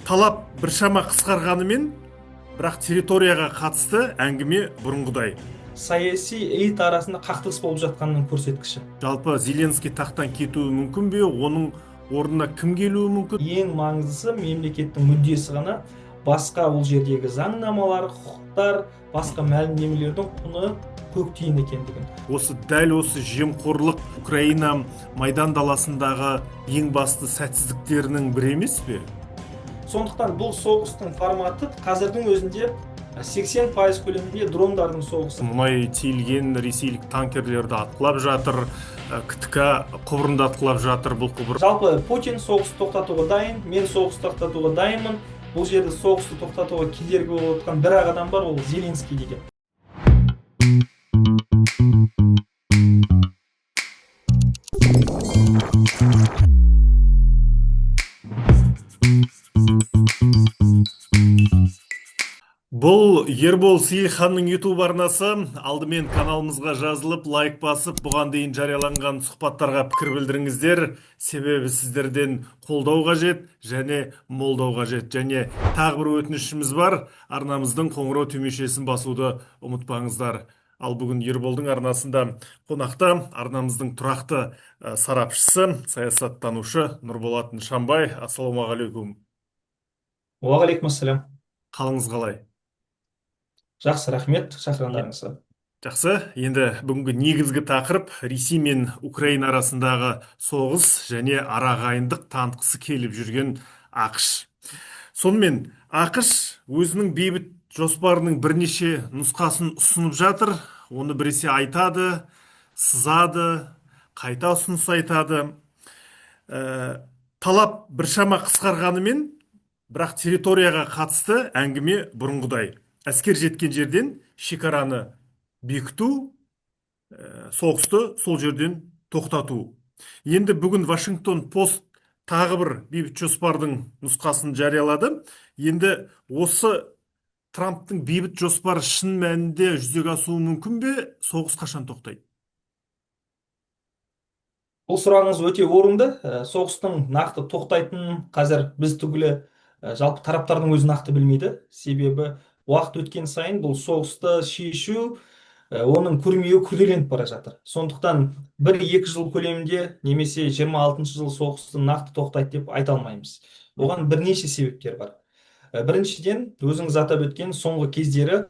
Талап біршама қысқарғанымен, бірақ территорияға қатысты әңгіме бұрынғыдай. Саяси элита арасында қақтығыс болып жатқанының көрсеткіші. Жалпы Зеленский тақтан кетуі мүмкін бе? Оның орнына кім келуі мүмкін? Ең маңыздысы мемлекеттің мүддесі ғана, басқа ол жердегі заңнамалар, құқықтар, басқа мәлімдемелердің құны көк тиын екендігін. Осы дәл осы жемқорлық Украина майдан даласындағы ең басты сәтсіздіктерінің бірі емес пе? Сондықтан бұл соғыстың форматы қазірдің өзінде 80% көлемінде дрондардың соғысы. Мұнай тиелген ресейлік танкерлерді атқылап жатыр, КТК құбырын да атқылап жатыр бұл құбыр. Жалпы Путин соғысты тоқтатуға дайын, мен соғысты тоқтатуға дайынмын. Бұл жерде соғысты тоқтатуға кедергі болып отырған бір ақ адам бар, ол Зеленский деген. Бұл Ербол Сейілханның YouTube арнасы. Алдымен каналымызға жазылып, лайк басып, бұған дейін жарияланған сұхбаттарға пікір білдіріңіздер. Себебі сіздерден қолдау қажет және молдау қажет. Және тағы бір өтінішіміз бар. Арнамыздың қоңырау түймешесін басуды ұмытпаңыздар. Ал бүгін Ерболдың арнасында қонақта арнамыздың тұрақты сарапшысы, саясаттанушы Нұрболат Нышанбай. Ассалаумағалейкум. Уағалейкум ассалам. Қалыңыз қалай? Жақсы, рахмет шақырғандарыңызға. Жақсы. Енді бүгінгі негізгі тақырып Ресей мен Украина арасындағы соғыс және арағайындық танытқысы келіп жүрген АҚШ. Сонымен, АҚШ өзінің бейбіт жоспарының бірнеше нұсқасын ұсынып жатыр. Оны біресе айтады, сызады, қайта ұсыныс айтады. Талап біршама қысқарғанымен, бірақ территорияға қатысты әңгіме бұрынғыдай. Әскер жеткен жерден шекараны бекіту, соғысты сол жерден тоқтату. Енді бүгін Вашингтон Пост тағы бір бейбіт жоспардың нұсқасын жариялады. Енді осы Трамптың бейбіт жоспары шын мәнінде жүзеге асуы мүмкін бе? Соғыс қашан тоқтайды? Бұл сұрағыңыз өте орынды. Соғыстың нақты тоқтайтынын қазір біз түгілі, жалпы тараптардың өзі нақты білмейді. Себебі уақыт өткен сайын бұл соғысты шешу, оның күрмеуі күрделеніп бара жатыр. Сондықтан 1-2 жыл көлемінде немесе 26 жыл соғысты нақты тоқтайды деп айта алмаймыз. Оған бірнеше себептер бар. Біріншіден, өзіңіз атап өткен соңғы кездері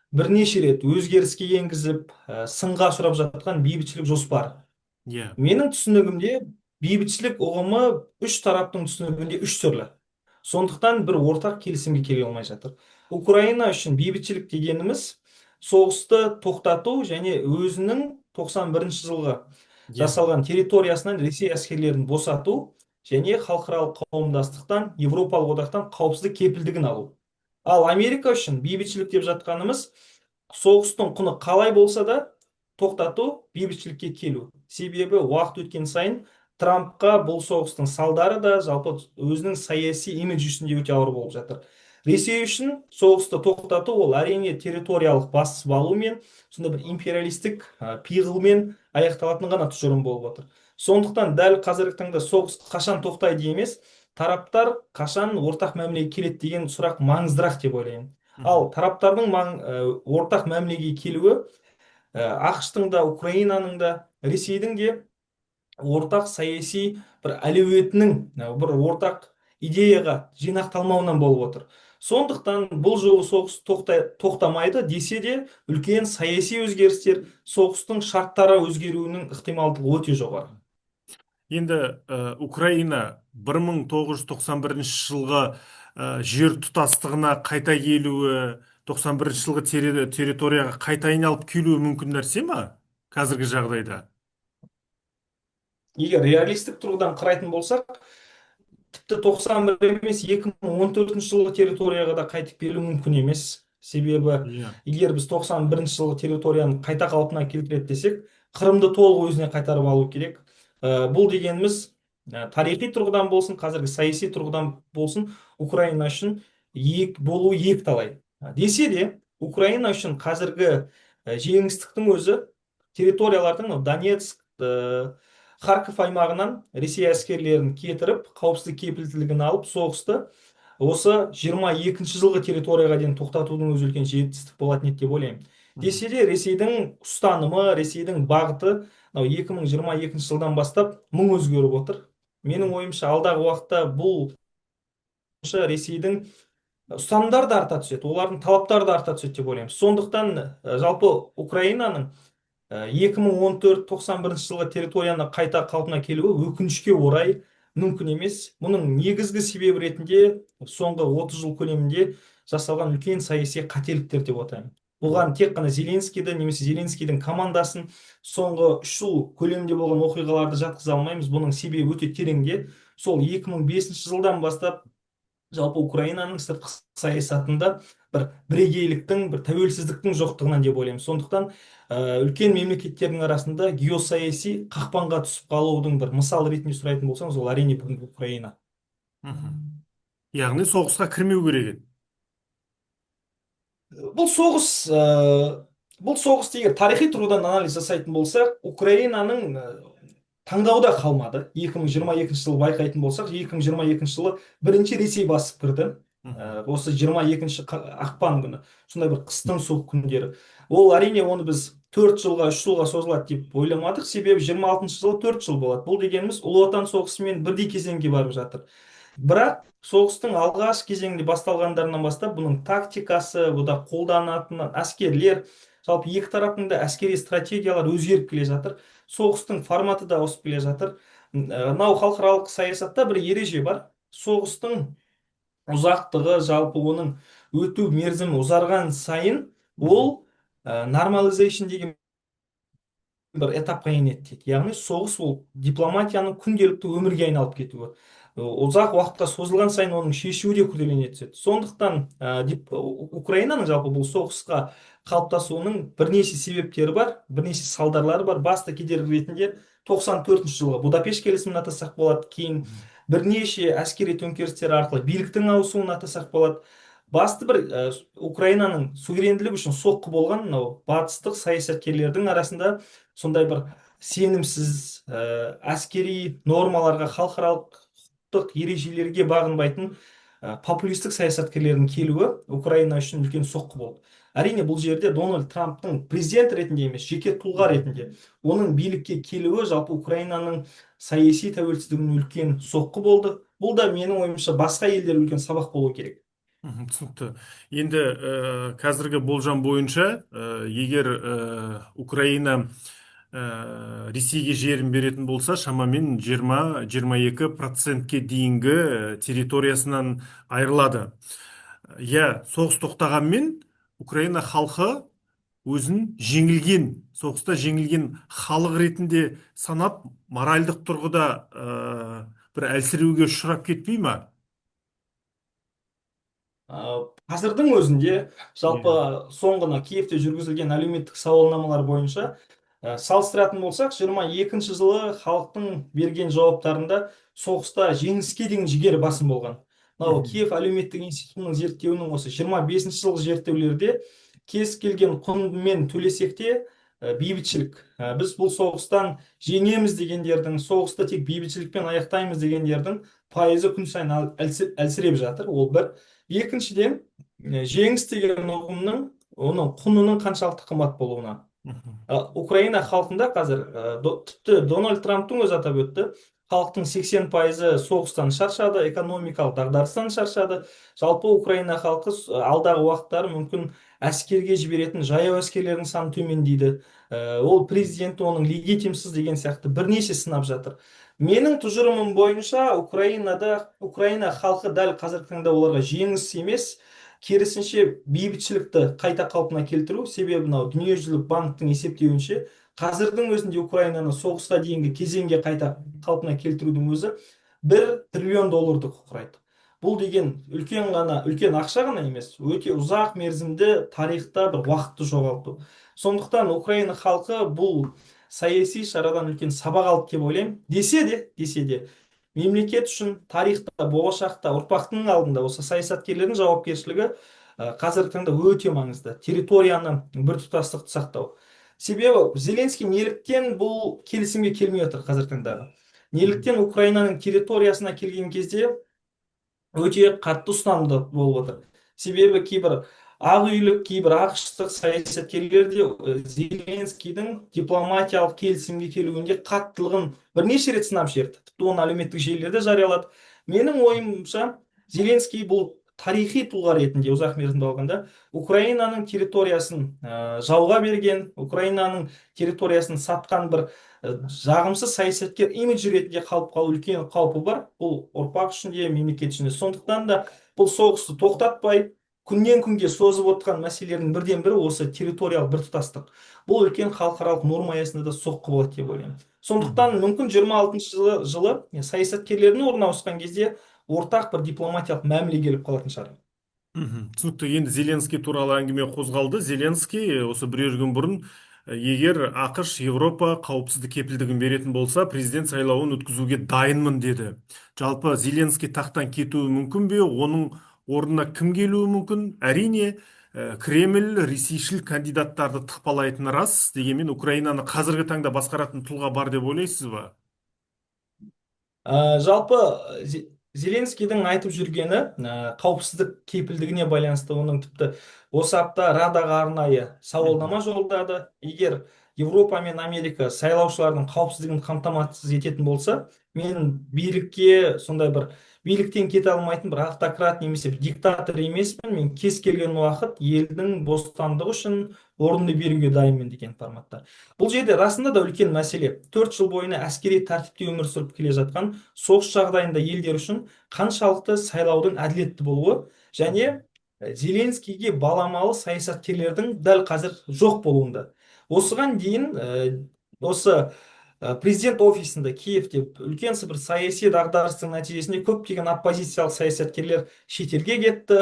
бірнеше рет өзгеріске енгізіп, сынға ұшырап жатқан бейбітшілік жоспары. Менің түсінігімде бейбітшілік ұғымы үш тараптың түсінігінде үш түрлі. Сондықтан бір ортақ келісімге келе алмай жатыр. Украина үшін бейбітшілік дегеніміз соғысты тоқтату және өзінің 91 жылғы жасалған территориясынан Ресей әскерлерін босату және халықаралық қауымдастықтан, Еуропалық одақтан қауіпсіздік кепілдігін алу. Ал Америка үшін бейбітшілік деп жатқанымыз соғыстың құны қалай болса да тоқтату, бейбітшілікке келу. Себебі уақыт өткен сайын Трампқа бұл соғыстың салдары да жалпы өзінің саяси имиджі үшін де өте ауыр болып жатыр. Ресей үшін соғысты тоқтату ол әрине территориялық басып алумен, сондай бір империалистік пиғылмен аяқталатын ғана тұжырым болып отыр. Сондықтан дәл қазіргі таңда соғыс қашан тоқтайды емес, тараптар қашан ортақ мәмілеге келеді деген сұрақ маңыздырақ деп ойлаймын. Ал тараптардың ортақ мәмілеге келуі, АҚШ-тың да, Украинаның да, Ресейдің де ортақ саяси бір әлеуетінің, бір ортақ идеяға жинақталмауынан болып отыр. Сондықтан бұл жолы соғыс тоқтамайды десе де үлкен саяси өзгерістер, соғыстың шарттары өзгеруінің ықтималдығы өте жоғары. Енді Украина 1991 жылғы жер тұтастығына қайта келуі, 91 жылғы территорияға қайта айналып келуі мүмкін нәрсе ма қазіргі жағдайда? Егер реалистік тұрғыдан қарайтын болсақ, тіпті 91 емес, 2014 жылғы территорияға да қайтып келу мүмкін емес. Себебі егер біз 91 жылғы территорияны қайта қалпына келтіреді десек, Қырымды толық өзіне қайтарып алу керек. Бұл дегеніміз, тарихи тұрғыдан болсын, қазіргі саяси тұрғыдан болсын, Украина үшін болуы екіталай. Десе де, Украина үшін қазіргі, жеңістіктің өзі территориялардың Донецк, Харков аймағынан Ресей әскерлерін кетіріп, қауіпсіздік кепілдігін алып, соғысты Осы 22 жылғы территорияға дейін тоқтатудың өзі үлкен жетістік болатын еді деп ойлаймын. Десе де, Ресейдің ұстанымы, Ресейдің бағыты мынау 2022 жылдан бастап мың өзгеріп отыр. Менің ойымша, алдағы уақытта бұл Ресейдің ұстанымдары да арта түседі, олардың талаптары да арта түседі деп ойлаймын. Сондықтан жалпы Украинаның 2014-91 жылғы территорияны қайта қалпына келуі, өкінішке орай, мүмкін емес. Мұның негізгі себебі ретінде соңғы 30 жыл көлемінде жасалған үлкен саяси қателіктер деп атаймын. Бұған тек қана Зеленскийді немесе Зеленскийдің командасын, соңғы 3 жыл көлемінде болған оқиғаларды жатқыза алмаймыз. Бұның себебі өте тереңде. Сол 2005 жылдан бастап жалпы Украинаның сыртқы саясатында бір бірегейліктің, бір тәуелсіздіктің жоқтығынан деп ойлаймын. Сондықтан үлкен мемлекеттердің арасында геосаяси қақпанға түсіп қалудың бір мысал ретінде сұрайтын болсаңыз, ол, әрине, бүгінгі Украина. Яғни соғысқа кірмеу керек еді. Бұл соғыс, егер тарихи тұрғыдан анализ жасайтын болсақ, Украинаның таңдауда қалмады. 2022 жылы байқайтын болсақ, 2022 жылы бірінші Ресей басып кірді. Осы 22 ақпан күні, сондай бір қыстың суық күндері. Ол, әрине, оны біз 4 жылға, 3 жылға созылады деп ойламадық, себебі 26 жылы 4 жыл болады. Бұл дегеніміз Ұлы Отан соғысымен бірдей кезеңге барып жатыр. Бірақ соғыстың алғаш кезеңінде басталғандарынан бастап бұның тактикасы, бұда қолданатын әскерлер, жалпы екі тараптың да әскери стратегиялары өзгеріп келе жатыр, соғыстың форматы да ауысып келе жатыр. Мынау халықаралық саясатта бір ереже бар: соғыстың ұзақтығы, жалпы оның өту мерзімі ұзарған сайын, ол normalization деген бір этапқа енеді дейді. Яғни соғыс ол дипломатияның күнделікті өмірге айналып кетуі. Ұзақ уақытқа созылған сайын оның шешуі де күрделене түседі. Сондықтан Украинаның жалпы бұл соғысқа қалыптасуының бірнеше себептері бар, бірнеше салдарлары бар. Басты кедергі ретінде 94 жылғы Будапешт келісімін атасақ болады, кейін бірнеше әскери төңкерістер арқылы биліктің ауысуын атасақ болады. Басты бір Украинаның суверенділігі үшін соққы болған мынау батыстық саясаткерлердің арасында сондай бір сенімсіз, әскери нормаларға, халықаралық құқықтық ережелерге бағынбайтын популистік саясаткерлердің келуі Украина үшін үлкен соққы болды. Әрине, бұл жерде Дональд Трамптың президент ретінде емес, жеке тұлға ретінде оның билікке келуі жалпы Украинаның саяси тәуелсіздігіне үлкен соққы болды. Бұл да, менің ойымша, басқа елдерге үлкен сабақ болу керек. Түсінікті. Енді қазіргі болжам бойынша, егер Украина Ресейге жерін беретін болса, шамамен 20-22%-ке дейінгі территориясынан айырылады. Иә, соғыс тоқтағанмен, Украина халқы өзін жеңілген, соғыста жеңілген халық ретінде санап, моральдық тұрғыда бір әлсіреуге ұшырап кетпей ма? Қазірдің өзінде жалпы соңғы мына Киевте жүргізілген әлеуметтік сауалнамалар бойынша салыстыратын болсақ, 22 жылы халықтың берген жауаптарында соғыста жеңіске деген жігер басым болған. Мынау Киев әлеуметтік институтының зерттеуінің осы 25 жылғы зерттеулерде кез келген құнмен төлесек те бейбітшілік, біз бұл соғыстан жеңеміз дегендердің, соғысты тек бейбітшілікпен аяқтаймыз дегендердің пайызы күн сайын әлсіреп жатыр. Ол бір. Екіншіден, жеңіс деген ұғымның, оның құнының қаншалықты қымбат болуына. Украина халқында қазір тіпті Дональд Трамптың өзі атап өтті: халықтың 80%-ы соғыстан шаршады, экономикалық дағдарыстан шаршады. Жалпы Украина халқы алдағы уақыттары мүмкін әскерге жіберетін жаяу әскерлердің саны төмендейді. Ол президент, оның легитимсіз деген сияқты бірнеше сынап жатыр. Менің тұжырымым бойынша, Украинада, Украина халқы дәл қазіргі таңда оларға жеңіс емес, керісінше бейбітшілікті қайта қалпына келтіру. Себебі мынау Дүниежүзілік банктің есептеуінше, қазірдің өзінде Украинаны соғысқа дейінгі кезеңге қайта қалпына келтірудің өзі 1 триллион долларды құрайды. Бұл деген үлкен ғана, үлкен ақша ғана емес, өте ұзақ мерзімді тарихта бір уақытты жоғалту. Сондықтан Украина халқы бұл саяси шарадан үлкен сабақ алды деп ойлаймын. Десе де, мемлекет үшін тарихта, болашақта, ұрпақтың алдында осы саясаткерлердің жауапкершілігі қазіргі таңда өте маңызды: территорияны, біртұтастықты сақтау. Себебі Зеленский неліктен бұл келісімге келмей отыр қазіргі таңдағы, неліктен Украинаның территориясына келген кезде Өте қатты ұстамды болып отыр. Себебі кейбір ақ үйлік, кейбір АҚШ-тық саясаткерлер де Зеленскийдің дипломатиялық келісімге келуінде қаттылығын бірнеше рет сынап жіберді. Тіпті оны әлеуметтік желілерде жариялады. Менің ойымша, Зеленский бұл тарихи тұлға ретінде ұзақ мерзімді алғанда Украинаның территориясын жауға берген, Украинаның территориясын сатқан бір жағымсыз саясаткер имиджі ретінде қалып қалу үлкен қаупі бар бұл ұрпақ үшін де, мемлекет үшін де. Сондықтан да бұл соғысты тоқтатпай, күннен күнге созып отырған мәселелердің бірден бірі осы территориялық біртұтастық. Бұл үлкен халықаралық норма аясында да соққы болады деп ойлаймын. Сондықтан мүмкін 26 жылы саясаткерлердің орны ауысқан кезде ортақ бір дипломатиялық мәміле келіп қалатын шығар. Түсінікті. Енді Зеленский туралы әңгіме қозғалды. Зеленский осы бірер күн бұрын егер АҚШ, Европа қауіпсіздік кепілдігін беретін болса, президент сайлауын өткізуге дайынмын деді. Жалпы, Зеленский тақтан кетуі мүмкін бе? Оның орнына кім келуі мүмкін? Әрине, Кремль ресейшіл кандидаттарды тықпалайтыны рас. Дегенмен Украинаны қазіргі таңда басқаратын тұлға бар деп ойлайсыз ба? Жалпы Зеленскийдің айтып жүргені қауіпсіздік кепілдігіне байланысты. Оның тіпті осы апта Радаға арнайы сауалнама жолдады. Егер Европа мен Америка сайлаушылардың қауіпсіздігін қамтамасыз ететін болса, мен билікке сондай бір биліктен кете алмайтын бір автократ немесе бір диктатор емеспін, мен кез келген уақыт елдің бостандығы үшін орынды беруге дайынмын деген форматта. Бұл жерде расында да үлкен мәселе: 4 жыл бойына әскери тәртіпте өмір сүріп келе жатқан соғыс жағдайында елдер үшін қаншалықты сайлаудың әділетті болуы және Зеленскийге баламалы саясаткерлердің дәл қазір жоқ болуында. Осыған дейін осы президент офисінде Киевте үлкен бір саяси дағдарыстың нәтижесінде көптеген оппозициялық саясаткерлер шетелге кетті.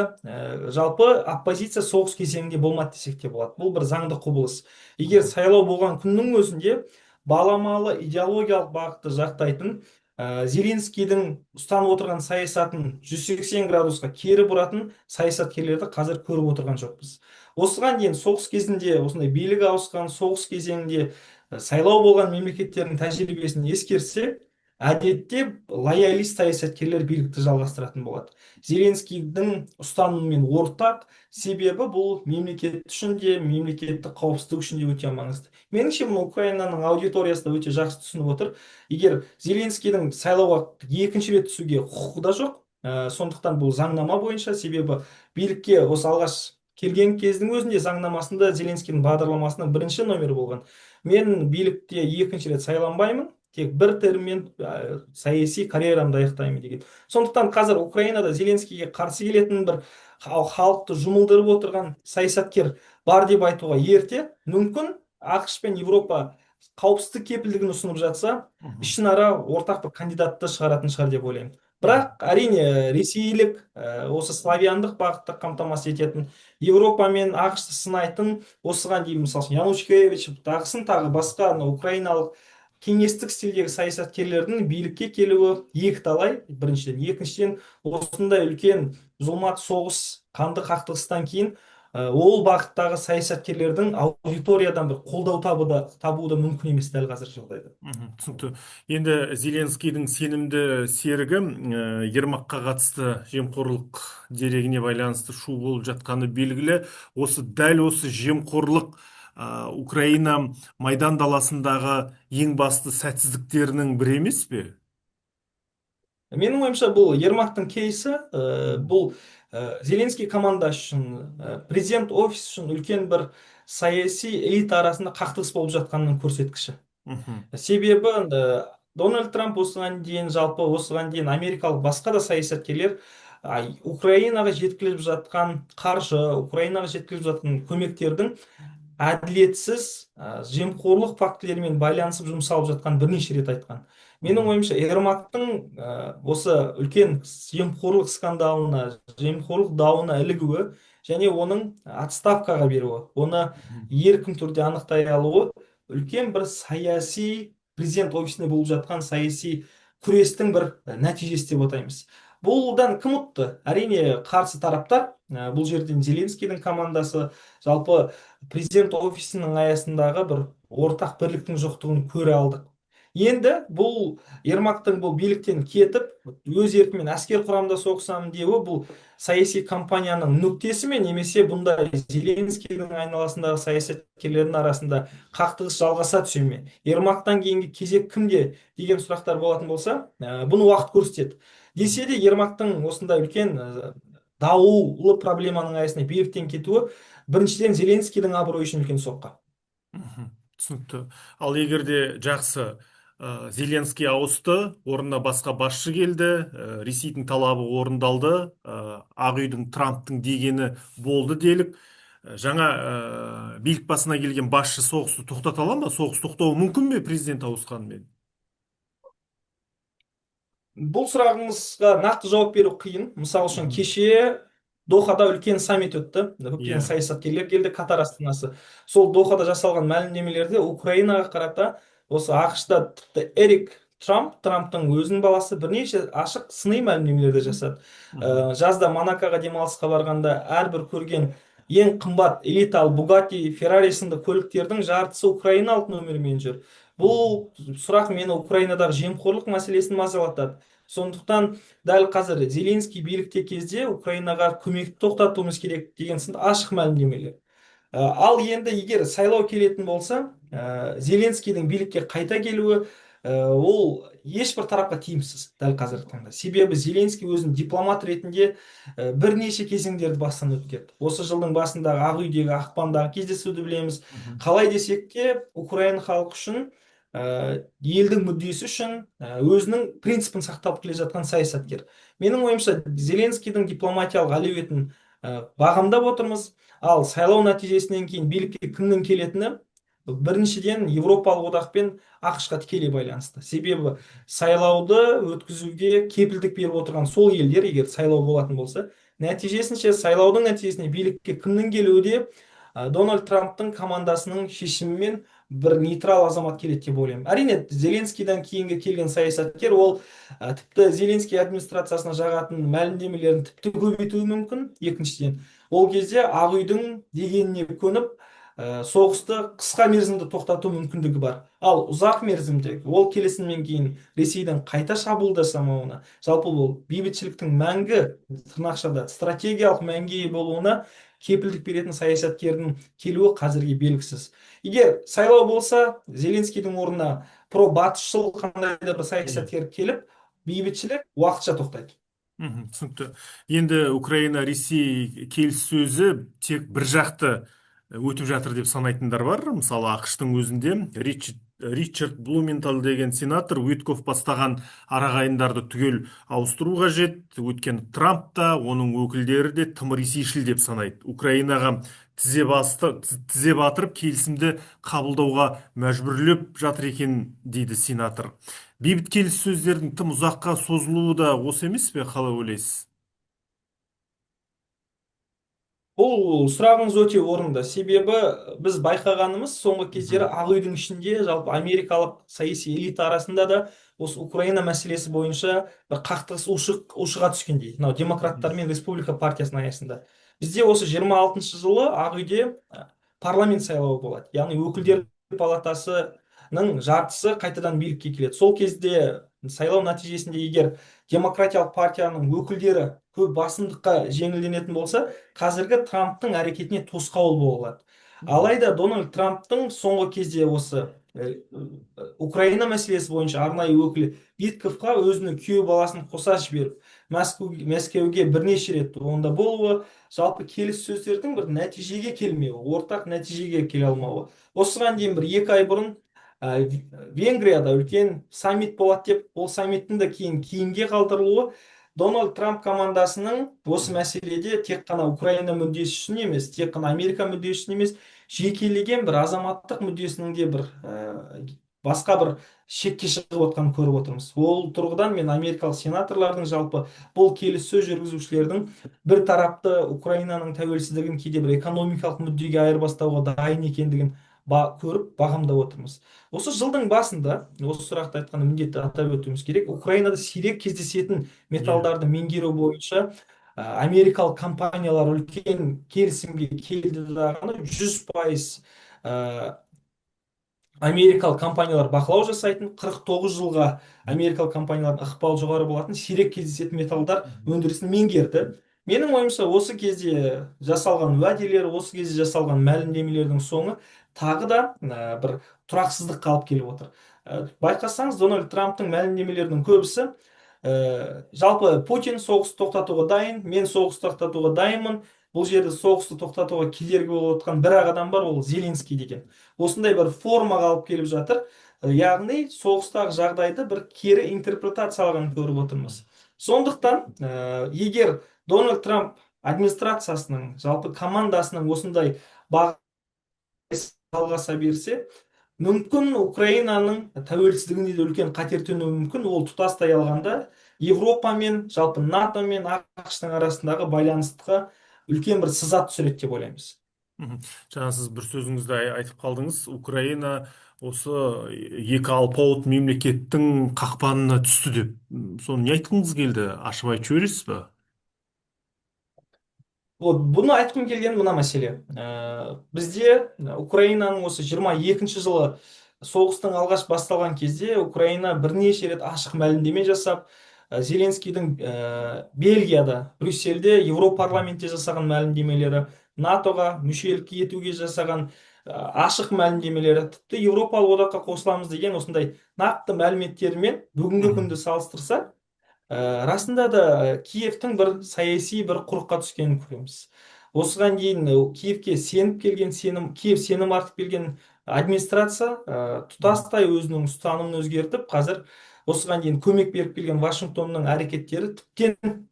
Жалпы оппозиция соғыс кезеңінде болмады десек те болады. Бұл бір заңды құбылыс. Егер сайлау болған күннің өзінде баламалы идеологиялық бағытты жақтайтын, Зеленскийдің ұстанып отырған саясатын 180 градусқа кері бұратын саясаткерлерді қазір көріп отырған жоқпыз. Осыған дейін соғыс кезінде осындай билік ауысқан, соғыс кезеңінде сайлау болған мемлекеттердің тәжірибесін ескерсек, әдетте лоялист саясаткерлер билікті жалғастыратын болады. Зеленскийдің ұстанымымен ортақ, себебі бұл мемлекет үшін де, мемлекеттік қауіпсіздік үшін де өте маңызды. Меніңше, мұны Украинаның аудиториясы да өте жақсы түсініп отыр. Егер Зеленскийдің сайлауға екінші рет түсуге құқығы да жоқ, сондықтан бұл заңнама бойынша, себебі билікке осы алғаш келген кездің өзінде заңнамасында Зеленскийдің бағдарламасының бірінші номері болған: мен билікте екінші рет сайланбаймын, тек бір терммен саяси карьерамды аяқтаймын деген. Сондықтан қазір Украинада Зеленскийге қарсы келетін бір халықты жұмылдырып отырған саясаткер бар деп айтуға ерте. Мүмкін, АҚШ пен Европа қауіпсіздік кепілдігін ұсынып жатса, ішінара ортақ бір кандидатты шығаратын шығар деп ойлаймын. Бірақ, әрине, ресейлік, осы славяндық бағытты қамтамасыз ететін, Европа мен АҚШ-ты сынайтын, осыған дейін, мысалы үшін, Янушкевич, тағысын тағы басқа анау украиналық кеңестік стильдегі саясаткерлердің билікке келуі екіталай біріншіден. Екіншіден, осындай үлкен зұлмат соғыс, қанды қақтығыстан кейін ол бағыттағы саясаткерлердің аудиториядан бір қолдау табуы да мүмкін емес дәл қазіргі жағдайда. Түсінікті. Енді Зеленскийдің сенімді серігі Ермакқа қатысты жемқорлық дерегіне байланысты шу болып жатқаны белгілі. Осы дәл осы жемқорлық Украина майдан даласындағы ең басты сәтсіздіктерінің бірі емес пе? Менің ойымша, бұл Ермактың кейсі, бұл Зеленский командасы үшін, президент офисі үшін үлкен бір саяси элита арасында қақтығыс болып жатқанының көрсеткіші. Себебі Дональд Трамп осыған дейін, жалпы осыған дейін америкалық басқа да саясаткерлер Украинаға жеткізіліп жатқан қаржы, Украинаға жеткізіліп жатқан көмектердің әділетсіз, жемқорлық фактілерімен байланысып жұмсалып жатқан бірнеше рет айтқан. Менің ойымша, Ермактың осы үлкен жемқорлық скандалына, жемқорлық дауына ілігуі және оның отставкаға беруі, оны еркін түрде анықтай алуы үлкен бір саяси, президент офисінде болып жатқан саяси күрестің бір нәтижесі деп атаймыз. Бұлдан кім ұтты? Әрине, қарсы тараптар. Бұл жерден Зеленскийдің командасы. Жалпы президент офисінің аясындағы бір ортақ бірліктің жоқтығын көре алдық. Енді бұл Ермактың бұл биліктен кетіп, өз еркімен әскер құрамында соғысамын деуі бұл саяси кампанияның нүктесі ме, немесе бұндай Зеленскийдің айналасындағы саясаткерлердің арасында қақтығыс жалғаса түсе ме? Ермактан кейінгі кезек кімде деген сұрақтар болатын болса, бұны уақыт көрсетеді. Десе де, Ермактың осындай үлкен даулы проблеманың аясында биліктен кетуі біріншіден Зеленскийдің абыройы үшін үлкен соққы. Түсінікті. Ал егер де жақсы, Зеленский ауысты, орнына басқа басшы келді, Ресейдің талабы орындалды, Ақ үйдің, Трамптың дегені болды делік. Жаңа билік басына келген басшы соғысты тоқтата ала ма? Соғыс тоқтауы мүмкін бе президент ауысқанымен? Бұл сұрағыңызға нақты жауап беру қиын. Мысал үшін, кеше Дохада үлкен саммит өтті. Көптеген саясаткерлер келді, Катар астанасы. Сол Дохада жасалған мәлімдемелерде Украинаға қарата осы АҚШ-та тіпті Эрик Трамп, Трамптың өзінің баласы, бірнеше ашық сыни мәлімдемелерді жасады. Жазда Монакоға демалысқа барғанда әрбір көрген ең қымбат элиталы Бугатти, Феррари сынды көліктердің жартысы украиналық нөмірмен жүр. Бұл сұрақ мені Украинадағы жемқорлық мәселесін мазалатады. Сондықтан дәл қазір Зеленский билікте кезде Украинаға көмекті тоқтатуымыз керек деген сынды ашық мәлімдемелер. Ал енді егер сайлау келетін болса, Зеленскийдің билікке қайта келуі, ол ешбір тарапқа тиімсіз дәл қазіргі таңда. Себебі Зеленский өзін дипломат ретінде бірнеше кезеңдерді бастан өткерді. Осы жылдың басындағы Ақ үйдегі ақпандағы кездесуді білеміз. Қалай десек те, украин халқы үшін, елдің мүддесі үшін өзінің принципін сақтап келе жатқан саясаткер. Менің ойымша, Зеленскийдің дипломатиялық әлеуетін бағамдап отырмыз. Ал сайлау нәтижесінен кейін билікке кімнің келетіні біріншіден Еуропалық одақ пен АҚШ-қа тікелей байланысты. Себебі сайлауды өткізуге кепілдік беріп отырған сол елдер, егер сайлау болатын болса, нәтижесінше сайлаудың нәтижесінде билікке кімнің келуі де Дональд Трамптың командасының шешімімен бір нейтрал азамат келеді деп ойлаймын. Әрине, Зеленскийден кейінгі келген саясаткер ол тіпті Зеленский администрациясына жағатын мәлімдемелерін тіпті көбейтуі мүмкін. Екіншіден, ол кезде Ақ үйдің дегеніне көніп, соғысты қысқа мерзімді тоқтату мүмкіндігі бар. Ал ұзақ мерзімде ол келісімнен кейін Ресейдің қайта шабуыл жасамауына, жалпы бұл бейбітшіліктің мәңгі, тырнақшада, стратегиялық мәнге ие болуына кепілдік беретін саясаткердің келуі қазірге белгісіз. Егер сайлау болса, Зеленскийдің орнына про-батысшыл қандай да бір саясаткер келіп, бейбітшілік уақытша тоқтайды. Түсінікті. Енді Украина Ресей келіссөзі тек бір жақты өтіп жатыр деп санайтындар бар. Мысалы, АҚШ-тың өзінде Ричард Блументал деген сенатор Уиткофф бастаған арағайындарды түгел ауыстыру қажет. Өйткені Трамп та, оның өкілдері де тым ресейшіл деп санайды. Украинаға тізе басты, тізе батырып, келісімді қабылдауға мәжбүрлеп жатыр екен дейді сенатор. Бейбіт келіссөздердің тым ұзаққа созылуы да осы емес пе, қалай ойлайсыз? Бұл сұрағыңыз өте орынды. Себебі біз байқағанымыз, соңғы кездері Ақ үйдің ішінде, жалпы америкалық саяси элита арасында да осы Украина мәселесі бойынша бір қақтығыс ушыға түскендей. Мынау демократтар мен республика партиясының аясында. Бізде осы 26 жылы Ақ үйде парламент сайлауы болады. Яғни өкілдер палатасының жартысы қайтадан билікке келеді. Сол кезде сайлау нәтижесінде егер демократиялық партияның өкілдері көп басымдыққа жеңілденетін болса, қазіргі Трамптың әрекетіне тосқауыл бола алады. Алайда Дональд Трамптың соңғы кезде осы Украина мәселесі бойынша арнайы өкілі Виткофқа өзінің күйеу баласын қоса жіберіп, Мәскеуге бірнеше рет онда болуы, жалпы келіссөздердің бір нәтижеге келмеуі, ортақ нәтижеге келе алмауы. Осыған дейін бір 2 ай бұрын Венгрияда үлкен саммит болады деп, ол саммиттің де кейін кейінге қалдырылуы Дональд Трамп командасының осы мәселеде тек қана Украина мүддесі үшін емес, тек қана Америка мүддесі үшін емес, жекелеген бір азаматтық мүддесінің де бір басқа бір шекке шығып отқанын көріп отырмыз. Ол тұрғыдан мен америкалық сенаторлардың, жалпы бұл келіссөз жүргізушілердің бір тарапты Украинаның тәуелсіздігін кейде бір экономикалық мүддеге айырбастауға дайын екендігін көріп, бағамдап отырмыз. Осы жылдың басында осы сұрақты айтқанда міндетті атап өтуіміз керек. Украинада сирек кездесетін металдарды меңгеру бойынша америкалық компаниялар үлкен келісімге келді дағыны 100% Америкалық компаниялар бақылау жасайтын, 49 жылға америкалық компаниялардың ықпалы жоғары болатын сирек кездесетін металдар өндірісін меңгерді. Менің ойымша, осы кезде жасалған уәделер, осы кезде жасалған мәлімдемелердің соңы тағы да бір тұрақсыздыққа алып келіп отыр. Байқасаңыз, Дональд Трамптың мәлімдемелерінің көбісі жалпы Путин соғысты тоқтатуға дайын, мен соғысты тоқтатуға дайынмын, бұл жерде соғысты тоқтатуға кедергі болып отқан бір ақ адам бар, ол Зеленский деген осындай бір формаға алып келіп жатыр. Яғни соғыстағы жағдайды бір кері интерпретациялағанын көріп отырмыз. Сондықтан егер Дональд Трамп администрациясының, жалпы командасының осындай бағыт жалғаса берсе, мүмкін, Украинаның тәуелсіздігіне де үлкен қатер төнуі мүмкін. Ол тұтастай алғанда Европа мен, жалпы НАТО мен АҚШ-тың арасындағы байланысқа үлкен бір сызат түсіреді деп ойлаймыз. Жаңа сіз бір сөзіңізде айтып қалдыңыз, Украина осы екі алпауыт мемлекеттің қақпанына түсті деп. Соны не айтқыңыз келді? Ашып айтып жібересіз ба? Вот бұны айтқым келген мына мәселе. Бізде Украинаның осы 22 жылы соғыстың алғаш басталған кезде Украина бірнеше рет ашық мәлімдеме жасап, Зеленскийдің Бельгияда, Брюссельде, Европарламентте жасаған мәлімдемелері, НАТО-ға мүшелікке етуге жасаған ашық мәлімдемелері, тіпті Еуропалық одаққа қосыламыз деген осындай нақты мәліметтерімен бүгінгі күнді салыстырсақ, расында да Киевтің бір саяси бір құрыққа түскенін көреміз. Осыған дейін Киевке сеніп келген, сенім, Киев сенім артып келген администрация тұтастай өзінің ұстанымын өзгертіп, қазір осыған дейін көмек беріп келген Вашингтонның әрекеттері тіптен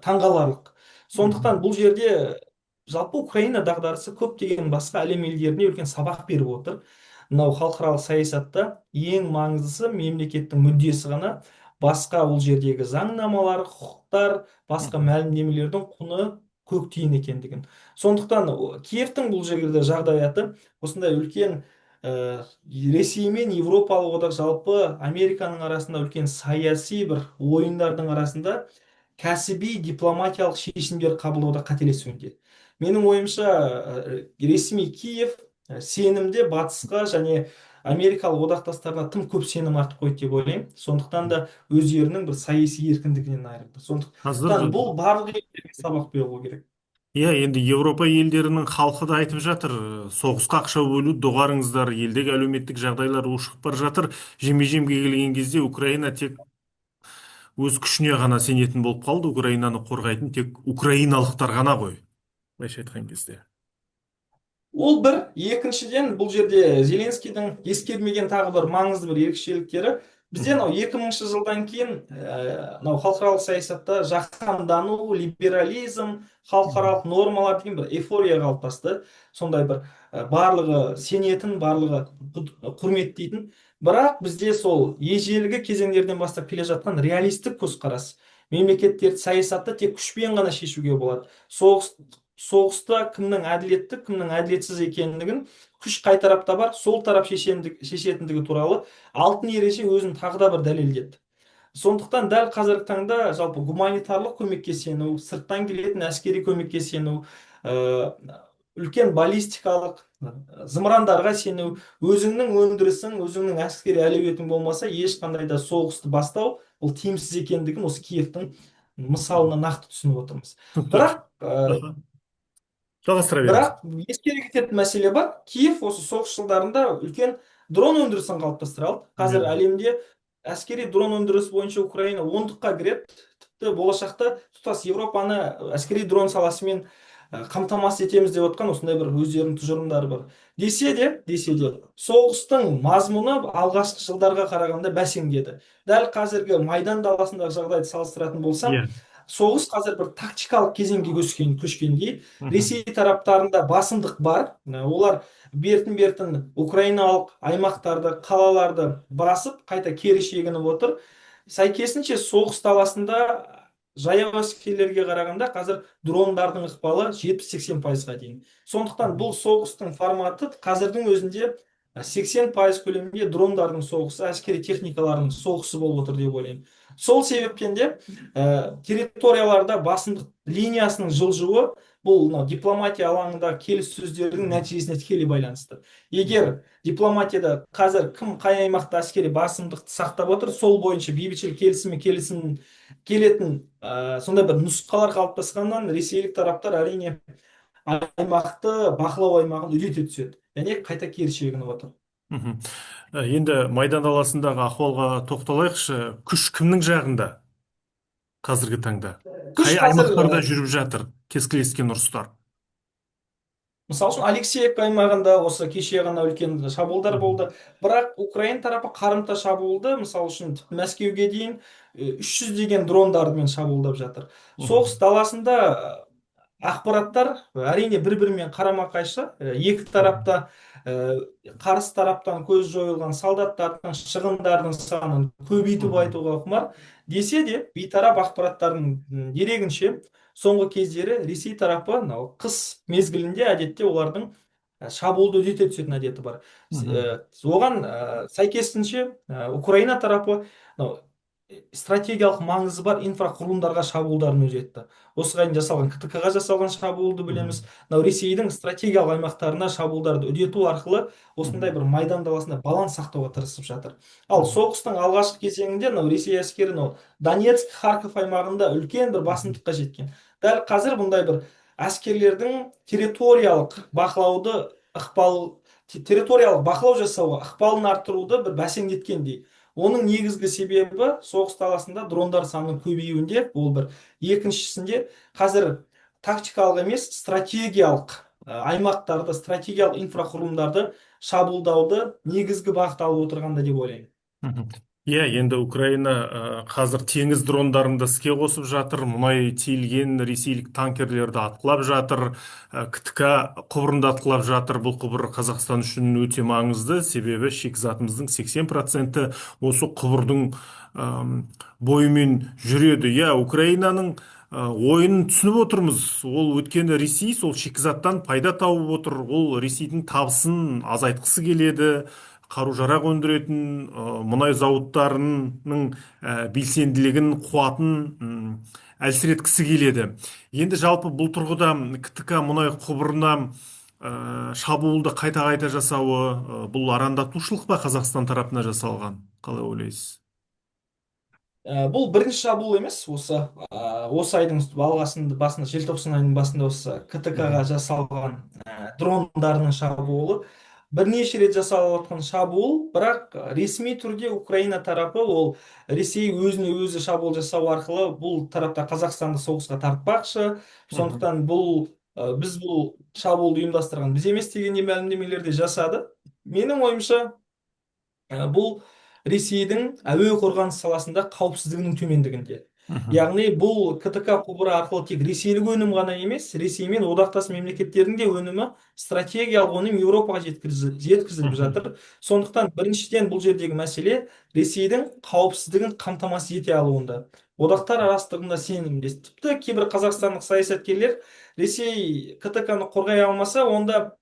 таңғаларлық. Сондықтан бұл жерде жалпы Украина дағдарысы көптеген басқа әлем елдеріне үлкен сабақ беріп отыр. Мынау халықаралық саясатта ең маңыздысы мемлекеттің мүддесі ғана, басқа ол жердегі заңнамалар, құқықтар, басқа мәлімдемелердің құны көк тиын екендігін. Сондықтан Киевтің бұл жерде жағдаяты осындай үлкен Ресей мен Еуропалық одақ, жалпы Американың арасында үлкен саяси бір ойындардың арасында кәсіби дипломатиялық шешімдер қабылдауда қателесуінде. Менің ойымша, ресми Киев сенімде батысқа және америкалық одақтастарына тым көп сенім артып қойды деп ойлаймын. Сондықтан да өздерінің бір саяси еркіндігінен айырылды. Сондықтан Қазір бұл барлық елдерге сабақ болу керек. Иә, енді Еуропа елдерінің халқы да айтып жатыр, соғысқа ақша бөлуді доғарыңыздар, елдегі әлеуметтік жағдайлар ушығып бара жатыр. Жеме жемге келген кезде Украина тек өз күшіне ғана сенетін болып қалды. Украинаны қорғайтын тек украиналықтар ғана ғой, былайша айтқан кезде. Ол бір. Екіншіден, бұл жерде Зеленскийдің ескермеген тағы бір маңызды бір ерекшеліктері: бізде мынау 2000 жылдан кейін мынау халықаралық саясатта жаһандану, либерализм, халықаралық нормалар деген бір эйфория қалыптасты. Сондай бір барлығы сенетін, барлығы құрметтейтін. Бірақ бізде сол ежелгі кезеңдерден бастап келе жатқан реалистік көзқарас: мемлекеттерді, саясатты тек күшпен ғана шешуге болады, соғыста кімнің әділетті, кімнің әділетсіз екендігін күш қай тарапта бар, сол тарап шешетіндігі туралы алтын ереже өзін тағы да бір дәлелдеді. Сондықтан дәл қазіргі таңда жалпы гуманитарлық көмекке сену, сырттан келетін әскери көмекке сену, үлкен баллистикалық зымырандарға сену, өзіңнің өндірісің, өзіңнің әскери әлеуетің болмаса, ешқандай да соғысты бастау бұл тиімсіз екендігін осы Киевтің мысалынан нақты түсініп отырмыз. Бірақ Жалғастыра беріңіз. Бірақ ескере кететін мәселе бар: Киев осы соғыс жылдарында үлкен дрон өндірісін қалыптастыра алды. Қазір әлемде әскери дрон өндірісі бойынша Украина ондыққа кіреді. Тіпті болашақта тұтас Европаны әскери дрон саласымен қамтамасыз етеміз деп отқан осындай бір өздерінің тұжырымдары бар. Десе де соғыстың мазмұны алғашқы жылдарға қарағанда бәсеңдеді. Дәл қазіргі майдан даласындағы жағдайды салыстыратын болсам, соғыс қазір бір тактикалық кезеңге көшкендей. Ресей тараптарында басымдық бар. Олар бертін бертін украиналық аймақтарды, қалаларды басып, қайта кері шегініп отыр. Сәйкесінше, соғыс даласында жаяу әскерлерге қарағанда қазір дрондардың ықпалы 70-80%-ға дейін. Сондықтан бұл соғыстың форматы қазірдің өзінде 80% көлемінде дрондардың соғысы, әскери техникалардың соғысы болып отыр деп ойлаймын. Сол себептен де территорияларда басымдық линиясының жылжуы бұл мынау дипломатия алаңындағы келіссөздердің нәтижесіне тікелей байланысты. Егер дипломатияда қазір кім қай аймақта әскери басымдықты сақтап отыр, сол бойынша бейбітшілік келісімі келісім келетін сондай бір нұсқалар қалыптасқаннан, ресейлік тараптар, әрине, аймақты бақылау аймағын үдете түседі және қайта кері шегініп отыр. Енді майдан даласындағы ахуалға тоқталайықшы. Күш кімнің жағында қазіргі таңда? Күш Қай қазір аймақтарда жүріп жатыр кескілескен ұрыстар? Мысалы үшін, Алексеевка аймағында осы кеше ғана үлкен шабуылдар болды. Бірақ украин тарапы қарымта шабуылды, мысалы үшін, тіпті Мәскеуге дейін 300 деген дрондармен шабуылдап жатыр. Соғыс даласында ақпараттар, әрине, бір бірімен қарама қайшы. Екі тарапта қарсы тараптан көз жойылған солдаттардың, шығындардың санын көбейтіп айтуға құмар десе де, бейтарап ақпараттардың дерегінше, соңғы кездері Ресей тарапы мынау қыс мезгілінде әдетте олардың шабуылды үдете түсетін әдеті бар. Оған сәйкесінше Украина тарапы мынау стратегиялық маңызы бар инфрақұрылымдарға шабуылдарын үдетті. Осыған дейін жасалған КТК ға жасалған шабуылды білеміз. Мынау Ресейдің стратегиялық аймақтарына шабуылдарды үдету арқылы осындай бір майдан даласында баланс сақтауға тырысып жатыр. Ал соғыстың алғашқы кезеңінде мынау Ресей әскері мынау Донецк, Харьков аймағында үлкен бір басымдыққа жеткен. Дәл қазір бұндай бір әскерлердің территориялық бақылауды ықпал, территориялық бақылау жасауға ықпалын арттыруды бір бәсеңдеткендей. Оның негізгі себебі соғыс даласында дрондар санының көбеюінде. Ол бір. Екіншісінде, қазір тактикалық емес, стратегиялық аймақтарды, стратегиялық инфрақұрылымдарды шабуылдауды негізгі бағыт алып отырғанда деп ойлаймын. Иә, енді Украина қазір теңіз дрондарын да іске қосып жатыр, мұнай тиелген ресейлік танкерлерді атқылап жатыр, КТК құбырын да атқылап жатыр. Бұл құбыр Қазақстан үшін өте маңызды, себебі шикізатымыздың 80%-і осы құбырдың бойымен жүреді. Иә, Украинаның ойынын түсініп отырмыз. Ол өйткені Ресей сол шикізаттан пайда тауып отыр, ол Ресейдің табысын азайтқысы келеді, қару-жарақ өндіретін мұнай зауыттарының белсенділігін, қуатын әлсіреткісі келеді. Енді жалпы бұл тұрғыда КТК мұнай құбырына шабуылды қайта-қайта жасауы, бұл арандатушылық па Қазақстан тарапына жасалған? Қалай ойлайсыз? Бұл бірінші шабуыл емес. Осы айдың алғашында, басында, желтоқсан айының басында осы КТК-ға жасалған дрондарының шабуылы бірнеше рет жасалып жатқан шабуыл. Бірақ ресми түрде Украина тарапы ол Ресей өзіне өзі шабуыл жасау арқылы бұл тарапта Қазақстанды соғысқа тартпақшы, сондықтан бұл біз бұл шабуылды ұйымдастырған біз емес дегендей мәлімдемелер де жасады. Менің ойымша, бұл Ресейдің әуе қорғаныс саласында қауіпсіздігінің төмендігінде. Яғни бұл КТК құбыры арқылы тек ресейлік өнім ғана емес, Ресеймен одақтас мемлекеттердің де өнімі, стратегиялық өнім Еуропаға жеткізіліп жатыр. Сондықтан біріншіден, бұл жердегі мәселе Ресейдің қауіпсіздігін қамтамасыз ете алуында, одақтар арасында сенімде. Тіпті кейбір қазақстандық саясаткерлер Ресей КТК-ны қорғай алмаса, онда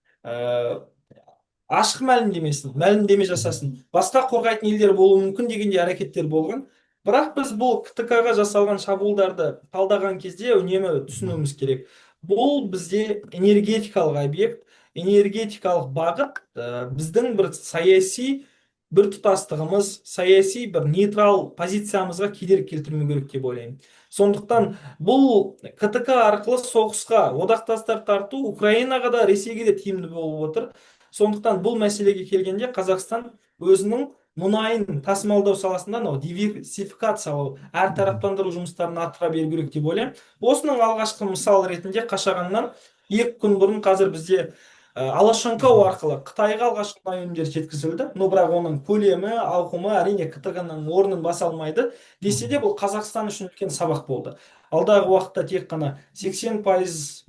ашық мәлімдемесін, мәлімдеме жасасын, басқа қорғайтын елдер болуы мүмкін дегендей әрекеттер болған. Бірақ біз бұл КТК-ға жасалған шабуылдарды талдаған кезде үнемі түсінуіміз керек: бұл бізде энергетикалық объект, энергетикалық бағыт, біздің бір саяси біртұтастығымыз, саяси бір нейтрал позициямызға кедергі келтірмеу керек деп ойлаймын. Сондықтан бұл КТК арқылы соғысқа одақтастар тарту Украинаға да, Ресейге де тиімді болып отыр. Сондықтан бұл мәселеге келгенде Қазақстан өзінің мұнайын тасымалдау саласында мынау диверсификациялау, әртараптандыру жұмыстарын арттыра беру керек деп ойлаймын. Осының алғашқы мысалы ретінде Қашағаннан 2 күн бұрын қазір бізде Алашанкау арқылы Қытайға алғашқы мұнай өнімдері жеткізілді. Но бірақ оның көлемі, ауқымы, әрине, КТК ның орнын баса алмайды. Десе де, бұл Қазақстан үшін үлкен сабақ болды. Алдағы уақытта тек қана 80%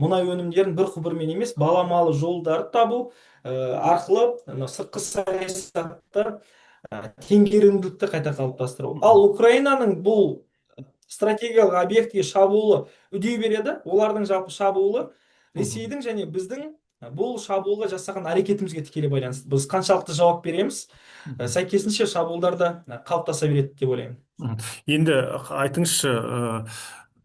мұнай өнімдерін бір құбырмен емес, баламалы жолдарды табу арқылы мына сыртқы саясатта теңгерімділікті қайта қалыптастыру. Ал Украинаның бұл стратегиялық объектіге шабуылы үдей береді. Олардың жалпы шабуылы Ресейдің және біздің Бұл шабуылға жасаған әрекетімізге тікелей байланысты. Біз қаншалықты жауап береміз, сәйкесінше шабуылдар да қалыптаса береді деп ойлаймын. Енді айтыңызшы,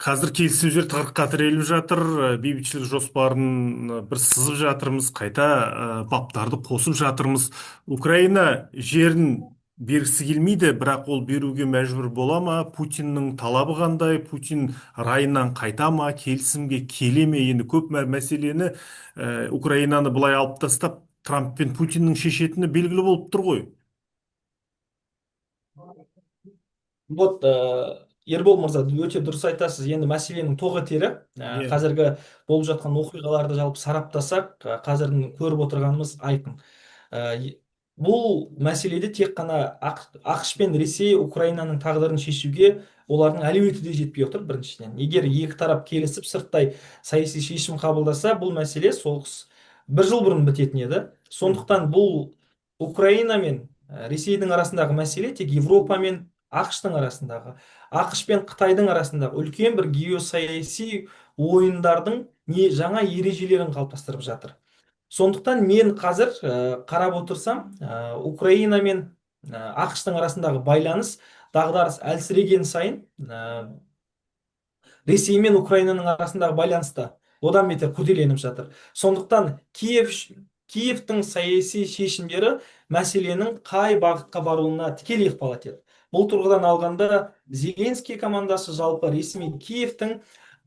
қазір келіссөздер тығырыққа тіреліп жатыр, бейбітшілік жоспарын бір сызып жатырмыз, қайта баптарды қосып жатырмыз. Украина жерін бергісі келмейді, бірақ ол беруге мәжбүр бола ма? Путиннің талабы қандай? Путин райынан қайта ма? Келісімге келе ме? Енді көп мәселені Украинаны былай алып тастап, Трамп пен Путиннің шешетіні белгілі болып тұр ғой. Вот, Ербол мырза, өте дұрыс айтасыз. Енді мәселенің тоғы етері, қазіргі болып жатқан оқиғаларды жалпы сараптасақ, қазірдің көріп отырғанымыз айқын. Бұл мәселеде тек қана АҚШ пен Ресей Украинаның тағдырын шешуге олардың әлеуеті де жетпей отыр біріншіден. Егер екі тарап келісіп сырттай саяси шешім қабылдаса, бұл мәселе соғыс бір жыл бұрын бітетін еді. Сондықтан бұл Украина мен Ресейдің арасындағы мәселе тек Европа мен АҚШ-тың арасындағы, АҚШ пен Қытайдың арасындағы үлкен бір геосаяси ойындардың не жаңа ережелерін қалыптастырып жатыр. Сондықтан мен қазір қарап отырсам, Украина мен АҚШ-тың арасындағы байланыс дағдарыс әлсіреген сайын, Ресей мен Украинаның арасындағы байланыс та одан бетер күрделеніп жатыр. Сондықтан Киевтің саяси шешімдері мәселенің қай бағытқа баруына тікелей ықпал етеді. Бұл тұрғыдан алғанда Зеленский командасы, жалпы ресми Киевтің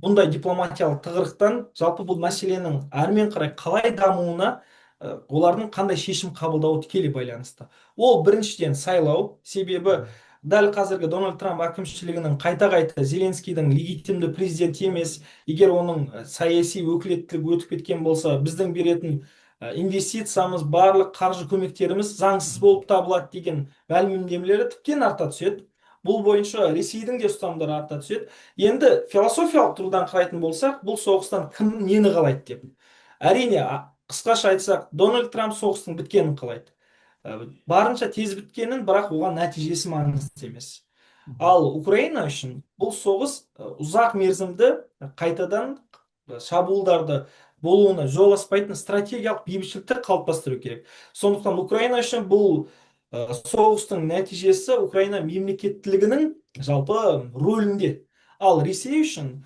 бұндай дипломатиялық тығырықтан, жалпы бұл мәселенің әрмен қарай қалай дамуына олардың қандай шешім қабылдауы тікелей байланысты. Ол біріншіден сайлау, себебі дәл қазіргі Дональд Трамп әкімшілігінің қайта-қайта Зеленскийдің легитимді президент емес, егер оның саяси өкілеттілігі өтіп кеткен болса, біздің беретін инвестициямыз, барлық қаржы көмектеріміз заңсыз болып табылады деген мәлімдемелері тіптен арта түседі. Бұл бойынша Ресейдің де ұстанымдары арта түседі. Енді философиялық тұрғыдан қарайтын болсақ, бұл соғыстан кім нені қалайды деп. Әрине, қысқаша айтсақ, Дональд Трамп соғыстың біткенін қалайды. Барынша тез біткенін, бірақ оған нәтижесі маңызды емес. Ал Украина үшін бұл соғыс ұзақ мерзімді қайтадан шабуылдарды болуына жол ашпайтын стратегиялық бейбітшілікті қалыптастыру керек. Сондықтан Украина үшін бұл соғыстың нәтижесі Украина мемлекеттілігінің жалпы рөлінде. Ал Ресей үшін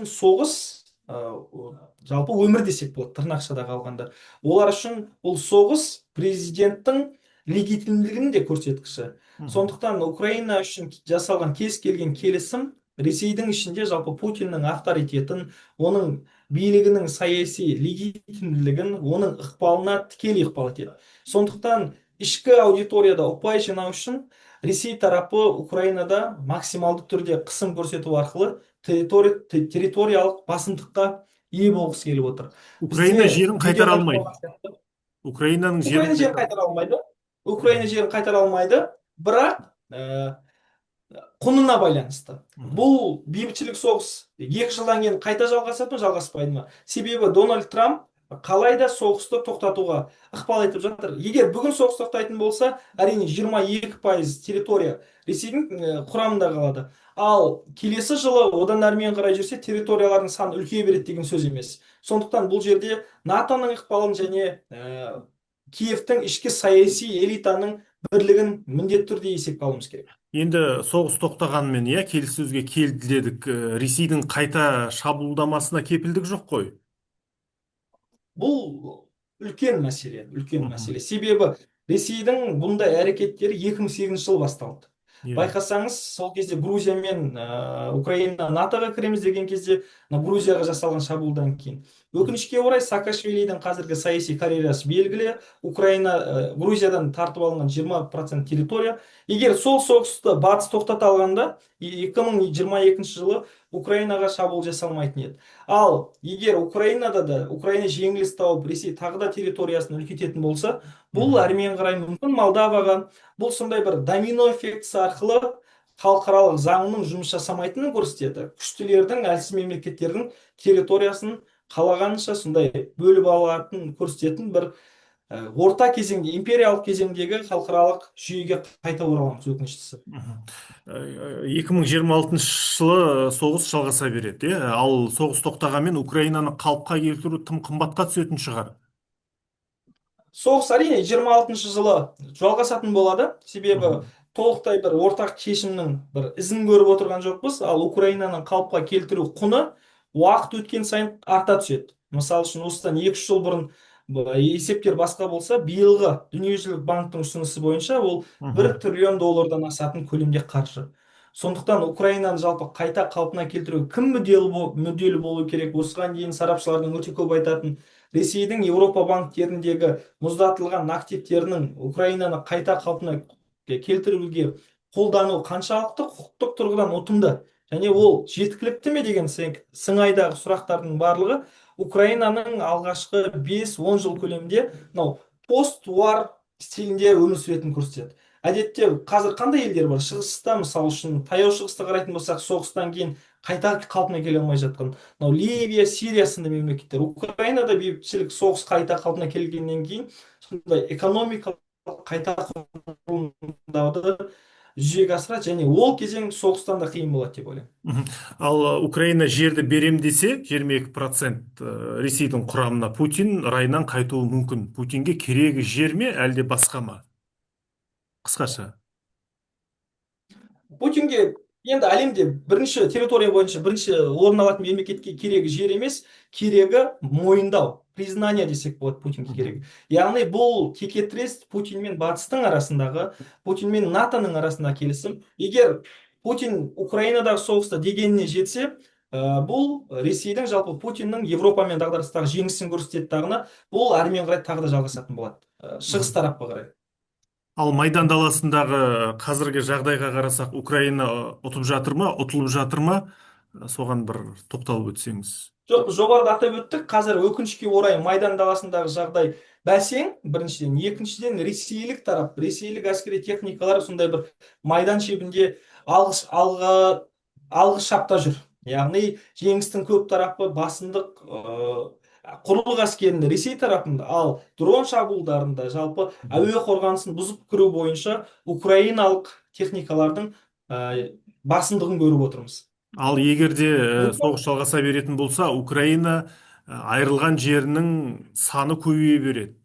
соғыс жалпы өмір десек болады, тырнақшада қалғанда. Олар үшін бұл соғыс президенттің легитимділігінің де көрсеткіші. Сондықтан Украина үшін жасалған кез келген келісім Ресейдің ішінде жалпы Путиннің авторитетін, оның билігінің саяси легитимділігін, оның ықпалына тікелей ықпал етеді. Сондықтан ішкі аудиторияда ұпай жинау үшін Ресей тарапы Украинада максималды түрде қысым көрсету арқылы территориялық басымдыққа ие болғысы келіп отыр. Украина Бізде жерін қайтара видеода алмайды. сияқты. Украинаның жерін Украина жерін қайтара алмайды. Украина жерін қайтара алмайды, бірақ құнына байланысты. Бұл бейбітшілік соғыс 2 жылдан кейін қайта жалғасады ма, жалғаспайды ма? Себебі Дональд Трамп қалай да соғысты тоқтатуға ықпал етіп жатыр. Егер бүгін соғыс тоқтайтын болса, әрине 22% территория Ресейдің құрамында қалады. Ал келесі жылы одан әрмен қарай жүрсе, территориялардың саны үлкейе береді деген сөз емес. Сондықтан бұл жерде НАТО-ның ықпалын және Киевтің ішкі саяси элитаның бірлігін міндетті түрде есепке алуымыз керек. Енді соғыс тоқтағанымен, иә, келіссөзге келді дедік, Ресейдің қайта шабуылдамасына кепілдік жоқ қой. Бұл үлкен мәселе, үлкен мәселе. Себебі Ресейдің бұндай әрекеттері 2008 жылы басталды. Байқасаңыз, сол кезде Грузия мен Украина НАТО-ға кіреміз деген кезде, мына Грузияға жасалған шабуылдан кейін. Өкінішке орай, Саакашвилидің қазіргі саяси карьерасы белгілі. Украина, Грузиядан тартып алынған 20% территория. Егер сол соғысты Батыс тоқтата алғанда, 2022 жылы Украинаға шабуыл жасалмайтын еді. Ал егер Украинада да Украина жеңіліс тауып, Ресей тағы да территориясын үлкейтетін болса, бұл әрмен қарай мүмкін Молдаваға, бұл сондай бір домино эффектісі арқылы халықаралық заңның жұмыс жасамайтынын көрсетеді. Күштілердің, әлсіз мемлекеттердің территориясын қалағанша сондай бөліп алатын көрсететін бір орта кезеңде, империялық кезеңдегі халықаралық жүйеге қайта ораламыз, өкініштісі. 2026 жылы соғыс жалғаса береді, иә? Ал соғыс тоқтағанмен, Украинаны қалыпқа келтіру тым қымбатқа түсетін шығар. Соғыс, әрине, 26 жылы жалғасатын болады, себебі толықтай бір ортақ шешімнің бір ізін көріп отырған жоқпыз. Ал Украинаны қалыпқа келтіру құны уақыт өткен сайын арта түседі. Мысалы үшін, осыдан 2-3 жыл бұрын есептер басқа болса, биылғы Дүниежүзілік банктің ұсынысы бойынша ол 1 триллион доллардан асатын көлемде қаржы. Сондықтан Украинаны жалпы қайта қалпына келтіруге кім мүдделі болу керек? Осыған дейін сарапшылардың өте көп айтатын, Ресейдің Еуропа банктеріндегі мұздатылған активтерінің Украинаны қайта қалпына келтіруге қолдану қаншалықты құқықтық тұрғыдан ұтымды және ол жеткілікті ме деген сыңайдағы сұрақтардың барлығы Украинаның алғашқы 5-10 жыл көлемінде мынау пост-вар стилінде өмір сүретінін көрсетеді. Әдетте қазір қандай елдер бар шығыста? Мысалы үшін, Таяу Шығысты қарайтын болсақ, соғыстан кейін қайта қалпына келе алмай жатқан мынау Ливия, Сирия сынды мемлекеттер. Украинада бейбітшілік, соғыс қайта қалпына келгеннен кейін сондай экономикалық қайта құрылымдауды жүзеге асырады және ол кезең соғыстан да қиын болады деп ойлаймын. Ал Украина жерді берем десе, 22% Ресейдің құрамына, Путин райынан қайтуы мүмкін. Путинге керегі жер ме, әлде басқа ма? Қысқаша. Путинге енді әлемде бірінші, территория бойынша бірінші орын алатын мемлекетке керегі жер емес, керегі мойындау, признание десек болады Путинге керегі. Яғни бұл текетірес Путин мен Батыстың арасындағы, Путин мен НАТО-ның арасындағы келісім. Егер Путин Украинадағы соғыста дегеніне жетсе, бұл Ресейдің, жалпы Путиннің Европамен дағдарыстағы жеңісін көрсетеді дағыны, бұл әрмен қарай тағы да жалғасатын болады, шығыс тарапқа қарай. Ал майдан даласындағы қазіргі жағдайға қарасақ, Украина ұтып жатыр ма, ұтылып жатыр ма? Соған бір тоқталып өтсеңіз. Жоқ, біз жоғарыда атап өттік. Қазір, өкінішке орай, майдан даласындағы жағдай бәсең, біріншіден. Екіншіден, ресейлік тарап, ресейлік әскери техникалар сондай бір майдан шебінде алғы шапта жүр. Яғни жеңістің көп тарапы, басымдық құрлық әскерінде, Ресей тарапында, ал дрон шабуылдарында, жалпы әуе қорғанысын бұзып кіру бойынша украиналық техникалардың басымдығын көріп отырмыз. Ал егер де соғыс жалғаса беретін болса, Украина айырылған жерінің саны көбейе береді.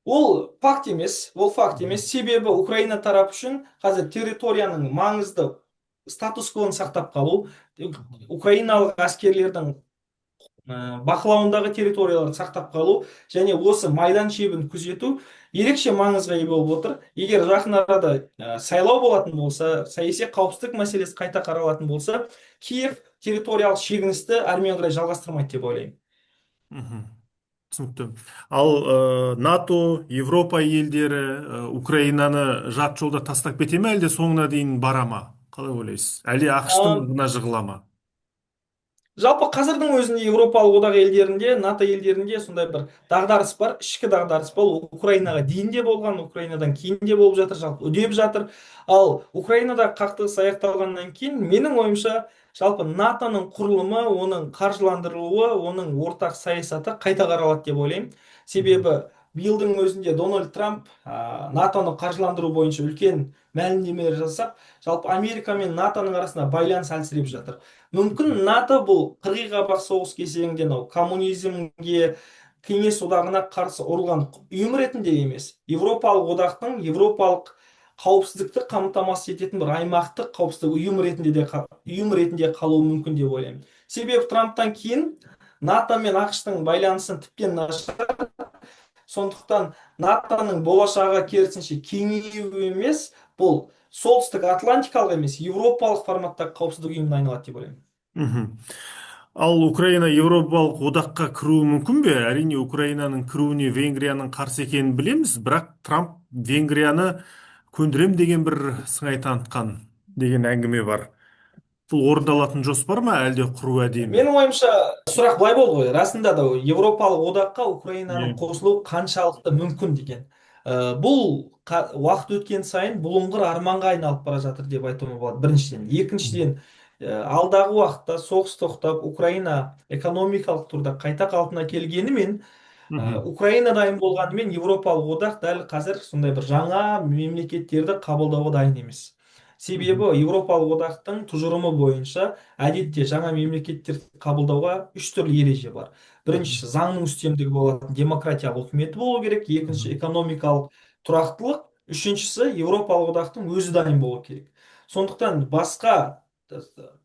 Ол факт емес, ол факт емес. Себебі Украина тарапы үшін қазір территорияның маңызды статус-квоны сақтап қалу, украиналық әскерлердің бақылауындағы территорияларды сақтап қалу және осы майдан шебін күзету ерекше маңызға ие болып отыр. Егер жақын арада сайлау болатын болса, саяси қауіпсіздік мәселесі қайта қаралатын болса, Киев территориялық шегіністі әрмен қарай жалғастырмайды деп ойлаймын. Түсінікті. Ал НАТО, Европа елдері Украинаны жарты жолда тастап кете ме, әлде соңына дейін бара ма? Қалай ойлайсыз? Әлде АҚШ-тың ығына жығыла ма? Жалпы қазірдің өзінде Еуропалық одақ елдерінде, НАТО елдерінде сондай бір дағдарыс бар, ішкі дағдарыс бар. Ол Украинаға дейін де болған, Украинадан кейін де болып жатыр, жалпы үдеп жатыр. Ал Украинада қақтығыс аяқталғаннан кейін, менің ойымша, жалпы НАТО-ның құрылымы, оның қаржыландырылуы, оның ортақ саясаты қайта қаралады деп ойлаймын. Себебі биылдың өзінде Дональд Трамп НАТО-ны қаржыландыру бойынша үлкен мәлімдемелер жасап, жалпы Америка мен НАТО-ның арасында байланыс әлсіреп жатыр. Мүмкін, НАТО бұл қырғи қабақ соғыс кезеңінде мынау коммунизмге, Кеңес одағына қарсы құрылған ұйым ретінде емес, Еуропалық одақтың еуропалық қауіпсіздікті қамтамасыз ететін бір аймақтық қауіпсіздік ұйым ретінде қалуы мүмкін деп ойлаймын. Себебі Трамптан кейін НАТО мен АҚШ-тың байланысы тіптен нашар. Сондықтан НАТО-ның болашағы керісінше кеңею емес, бұл солтүстік атлантикалық емес, еуропалық форматтағы қауіпсіздік ұйымына айналады деп ойлаймын. Ал Украина Еуропалық одаққа кіруі мүмкін бе? Әрине, Украинаның кіруіне Венгрияның қарсы екенін білеміз, бірақ Трамп Венгрияны көндірем деген бір сыңай танытқан деген әңгіме бар. Бұл орындалатын жоспар ма, әлде құр уәде ме? Менің ойымша, сұрақ былай болды ғой. Расында да, Еуропалық одаққа Украинаның қосылуы қаншалықты мүмкін деген. Бұл уақыт өткен сайын бұлыңғыр арманға айналып бара жатыр деп айтуға болады, біріншіден. Екіншіден, алдағы уақытта соғыс тоқтап, Украина экономикалық тұрда қайта қалпына келгенімен, Украина дайын болғанымен, Еуропалық одақ дәл қазір сондай бір жаңа мемлекеттерді қабылдауға дайын емес. Себебі Еуропалық одақтың тұжырымы бойынша әдетте жаңа мемлекеттер қабылдауға үш түрлі ереже бар. Біріншісі, заңның үстемдігі болатын демократиялық үкіметі болу керек, екінші, экономикалық тұрақтылық, үшіншісі, Еуропалық одақтың өзі дайын болу керек. Сондықтан басқа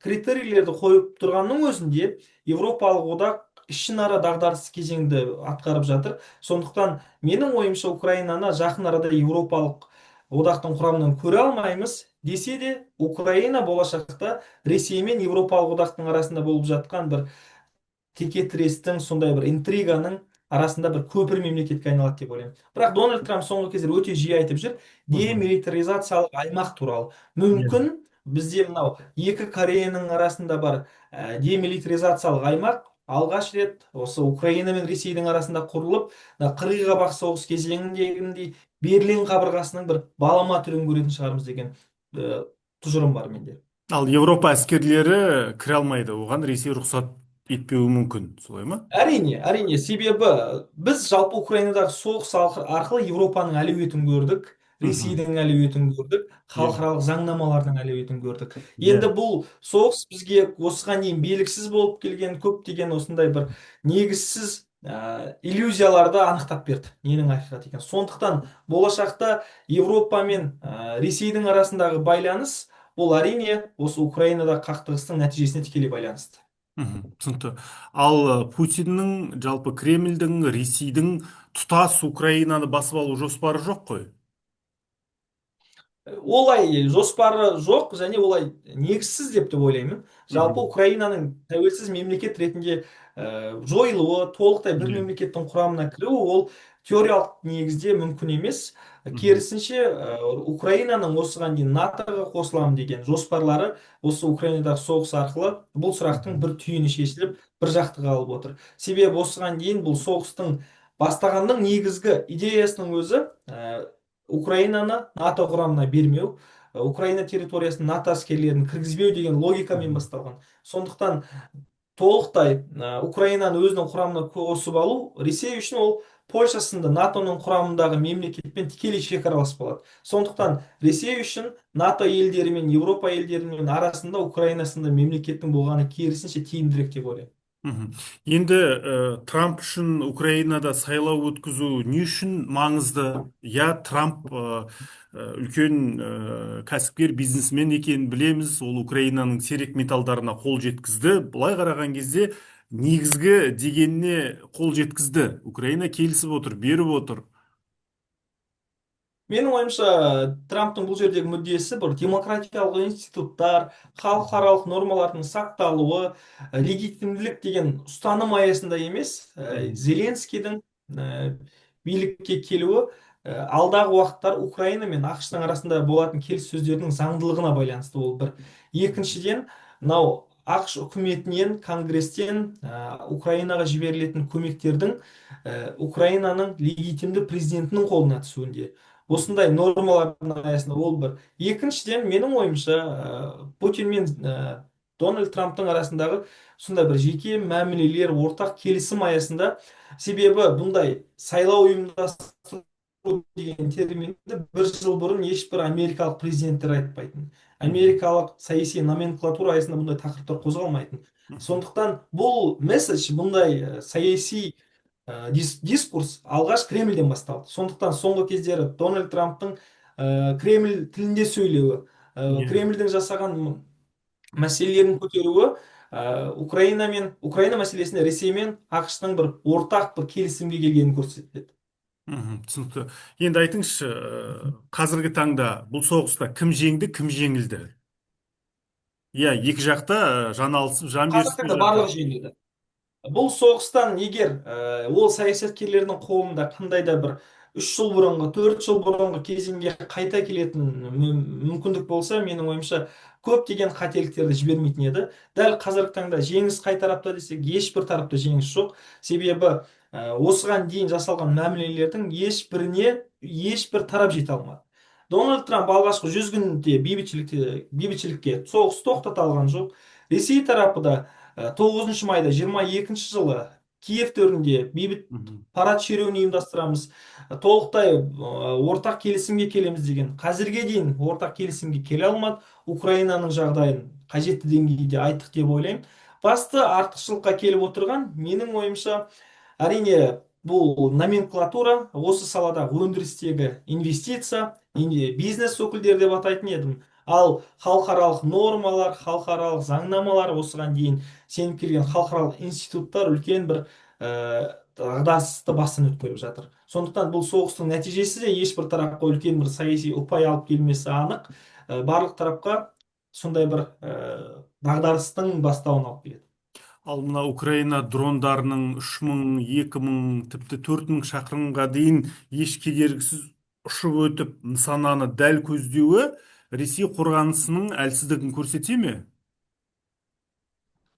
критерийлерді қойып тұрғанның өзінде Еуропалық одақ ішінара дағдарыс кезеңді атқарып жатыр. Сондықтан менің ойымша, Украинаны жақын арада Еуропалық одақтың құрамынан көре алмаймыз. Десе де, Украина болашақта Ресей мен Еуропалық одақтың арасында болып жатқан бір текетірестің, сондай бір интриганың арасында бір көпір мемлекетке айналады деп ойлаймын. Бірақ Дональд Трамп соңғы кездері өте жиі айтып жүр демилитаризациялық аймақ туралы. Мүмкін, бізде мынау екі Кореяның арасында бар демилитаризациялық аймақ алғаш рет осы Украина мен Ресейдің арасында құрылып, мына қырғи қабақ соғыс кезеңіндегіндей Берлин қабырғасының бір балама түрін көретін шығармыз деген тұжырым бар менде. Ал Еуропа әскерлері кіре алмайды, оған Ресей рұқсат етпеуі мүмкін, солай ма? Әрине, әрине, себебі біз жалпы Украинадағы соғыс арқылы Еуропаның әлеуетін көрдік, Ресейдің әлеуетін көрдік, халықаралық заңнамалардың әлеуетін көрдік. Енді бұл соғыс бізге осыған дейін белгісіз болып келген көптеген осындай бір негізсіз иллюзияларды анықтап берді, ненің ақиқат екенін. Сондықтан болашақта Еуропа мен Ресейдің арасындағы байланыс, бұл, әрине, осы Украинадағы қақтығыстың нәтижесіне тікелей байланысты. Түсінікті. Ал Путиннің, жалпы Кремльдің, Ресейдің тұтас Украинаны басып алу жоспары жоқ қой? Олай жоспары жоқ және олай негізсіз деп те ойлаймын. Жалпы Украинаның тәуелсіз мемлекет ретінде жойылуы, толықтай бір мемлекеттің құрамына кіруі, ол теориялық негізде мүмкін емес. Керісінше, Украинаның осыған дейін НАТО-ға қосыламын деген жоспарлары осы Украинадағы соғыс арқылы бұл сұрақтың бір түйіні шешіліп, бір жақты қалып отыр. Себебі осыған дейін бұл соғыстың бастағанның негізгі идеясының өзі Украинаны НАТО құрамына бермеу, Украина территориясына НАТО әскерлерін кіргізбеу деген логикамен басталған. Сондықтан толықтай Украинаны өзінің құрамына қосып алу Ресей үшін ол Польша сынды НАТО-ның құрамындағы мемлекетпен тікелей шекаралас болады. Сондықтан Ресей үшін НАТО елдері мен Еуропа елдерімен арасында Украина сынды мемлекеттің болғаны керісінше тиімдірек деп ойлаймын. Енді Трамп үшін Украинада сайлау өткізу не үшін маңызды? Я, Трамп үлкен кәсіпкер, бизнесмен екенін білеміз. Ол Украинаның сирек металдарына қол жеткізді. Былай қараған кезде, негізгі дегеніне қол жеткізді. Украина келісіп отыр, беріп отыр. Менің ойымша, Трамптың бұл жердегі мүддесі бір демократиялық институттар, халықаралық нормалардың сақталуы, легитимділік деген ұстаным аясында емес, Зеленскийдің билікке келуі алдағы уақыттар Украина мен АҚШ-тың арасында болатын келіссөздердің заңдылығына байланысты, ол бір. Екіншіден, мынау АҚШ үкіметінен, Конгресстен Украинаға жіберілетін көмектердің Украинаның легитимді президентінің қолына түсуінде, осындай нормалардың аясында, ол бір. Екіншіден, менің ойымша, Путин мен Дональд Трамптың арасындағы сондай бір жеке мәмілелер, ортақ келісім аясында. Себебі бұндай сайлау ұйымдастыру деген терминді бір жыл бұрын ешбір америкалық президенттер айтпайтын, америкалық саяси номенклатура аясында бұндай тақырыптар қозғалмайтын. Сондықтан бұл месседж, бұндай саяси дискурс алғаш Кремльден басталды. Сондықтан соңғы кездері Дональд Трамптың Кремль тілінде сөйлеуі, Кремльдің жасаған мәселелерін көтеруі Украина мен Украина мәселесінде Ресей мен АҚШ-тың бір ортақ бір келісімге келгенін көрсетеді. Түсінікті. Енді айтыңызшы, қазіргі таңда бұл соғыста кім жеңді, кім жеңілді? Иә, екі жақта жан алысып, жан Қазіргі берісіп таңда жатыр. барлығы жеңілді бұл соғыстан. Егер ол саясаткерлердің қолында қандай да бір 3 жыл бұрынғы, 4 жыл бұрынғы кезеңге қайта келетін мүмкіндік болса, менің ойымша, көптеген қателіктерді жібермейтін еді. Дәл қазіргі таңда жеңіс қай тарапта десек, ешбір тарапта жеңіс жоқ. Себебі осыған дейін жасалған мәмілелердің ешбіріне ешбір тарап жете алмады. Дональд Трамп алғашқы 100 күнде бейбітшілікке, соғыс тоқтата алған жоқ. Ресей тарапы да 9 майда 22 жылы Киев төрінде бейбіт парад шеруін ұйымдастырамыз, толықтай ортақ келісімге келеміз деген. Қазірге дейін ортақ келісімге келе алмады. Украинаның жағдайын қажетті деңгейде айттық деп ойлаймын. Басты артықшылыққа келіп отырған, менің ойымша, әрине, бұл номенклатура, осы саладағы өндірістегі инвестиция, бизнес өкілдері деп атайтын едім. Ал халықаралық нормалар, халықаралық заңнамалар, осыған дейін сеніп келген халықаралық институттар үлкен бір дағдарысты бастан өткеріп жатыр. Сондықтан бұл соғыстың нәтижесі де ешбір тарапқа үлкен бір саяси ұпай алып келмесі анық. Барлық тарапқа сондай бір дағдарыстың бастауын алып келеді. Ал мына Украина дрондарының 3000, 2000, тіпті 4000 шақырымға дейін еш кедергісіз ұшып өтіп, нысананы дәл көздеуі Ресей қорғанысының әлсіздігін көрсете ме?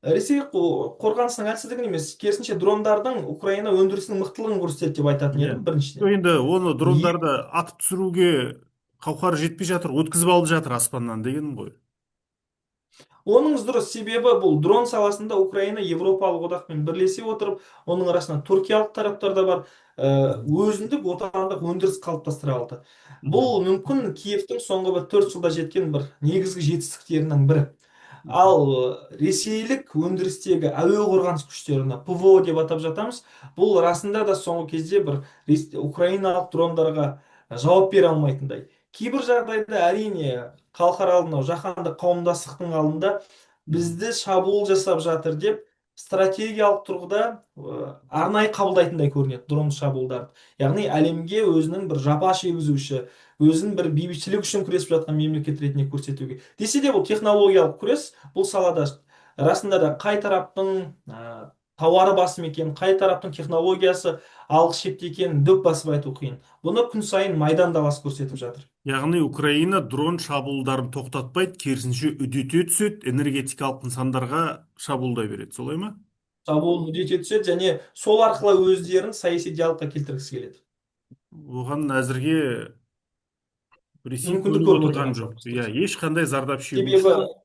Ресей қорғанысының әлсіздігін емес, керісінше, дрондардың Украина өндірісінің мықтылығын көрсетеді деп айтатын едім біріншіден. Енді оны, дрондарды атып түсіруге қауқары жетпей жатыр, өткізіп алып жатыр аспаннан дегенім ғой. Оныңыз дұрыс, себебі бұл дрон саласында Украина Еуропалық одақпен бірлесе отырып, оның арасында түркиялық тараптар да бар, өзіндік отандық өндіріс қалыптастыра алды. Бұл мүмкін Киевтің соңғы бір 4 жылда жеткен бір негізгі жетістіктерінің бірі. Ал ресейлік өндірістегі әуе қорғаныс күштеріне, ПВО деп атап жатамыз, бұл расында да соңғы кезде бір украиналық дрондарға жауап бере алмайтындай. Кейбір жағдайда, әрине, халықаралық, мынау жаһандық қауымдастықтың алдында бізді шабуыл жасап жатыр деп стратегиялық тұрғыда арнайы қабылдайтындай көрінеді дрон шабуылдарды. Яғни әлемге өзінің бір жапа шегізуші, өзін бір бейбітшілік үшін күресіп жатқан мемлекет ретінде көрсетуге. Десе де, бұл технологиялық күрес. Бұл салада расында да қай тараптың тауары басым екен, қай тараптың технологиясы алғы шепте екенін дөп басып айту қиын. Бұны күн сайын майдан даласы көрсетіп жатыр. Яғни Украина дрон шабуылдарын тоқтатпайды, керісінше үдете түседі, энергетикалық нысандарға шабуылдай береді, солай ма? Шабуылын үдете түседі және сол арқылы өздерін саяси диалогқа келтіргісі келеді. Оған әзірге Ресей мүмкіндік көніп көріп отырған отырған жоқ. жоқ. Иә, ешқандай зардап шегуші Себебі жоқ.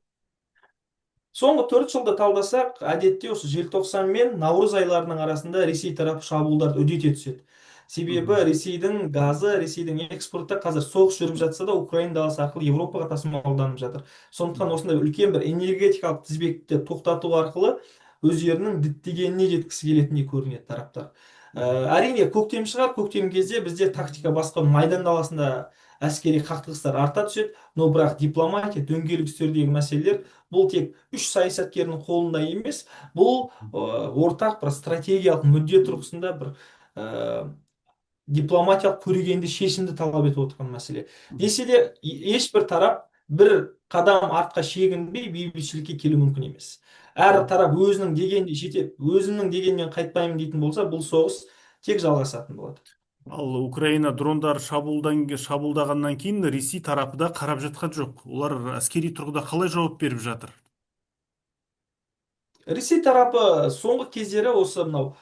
соңғы 4 жылды талдасақ, әдетте осы желтоқсан мен наурыз айларының арасында Ресей тарапы шабуылдарды үдете түседі. Себебі Ресейдің газы, Ресейдің экспорты қазір соғыс жүріп жатса да, Украина даласы арқылы Европаға тасымалданып жатыр. Сондықтан осындай үлкен бір энергетикалық тізбекті тоқтату арқылы өздерінің діттегеніне жеткісі келетіндей көрінеді тараптар. Әрине, көктем шығар, көктем кезде бізде тактика басқа, майдан даласында әскери қақтығыстар арта түседі. Но бірақ дипломатия, дөңгелек үстелдегі мәселелер бұл тек үш саясаткердің қолында емес, бұл ортақ бір стратегиялық мүдде тұрғысында бір дипломатиялық көрегенді шешімді талап етіп отырған мәселе. Десе де, ешбір тарап бір қадам артқа шегінбей бейбітшілікке келу мүмкін емес. Әр тарап өзінің дегеніне жете, өзімнің дегеннен қайтпаймын дейтін болса, бұл соғыс тек жалғасатын болады. Ал Украина дрондар шабуылдағаннан кейін Ресей тарапы да қарап жатқан жоқ. Олар әскери тұрғыда қалай жауап беріп жатыр? Ресей тарапы соңғы кездері осы мынау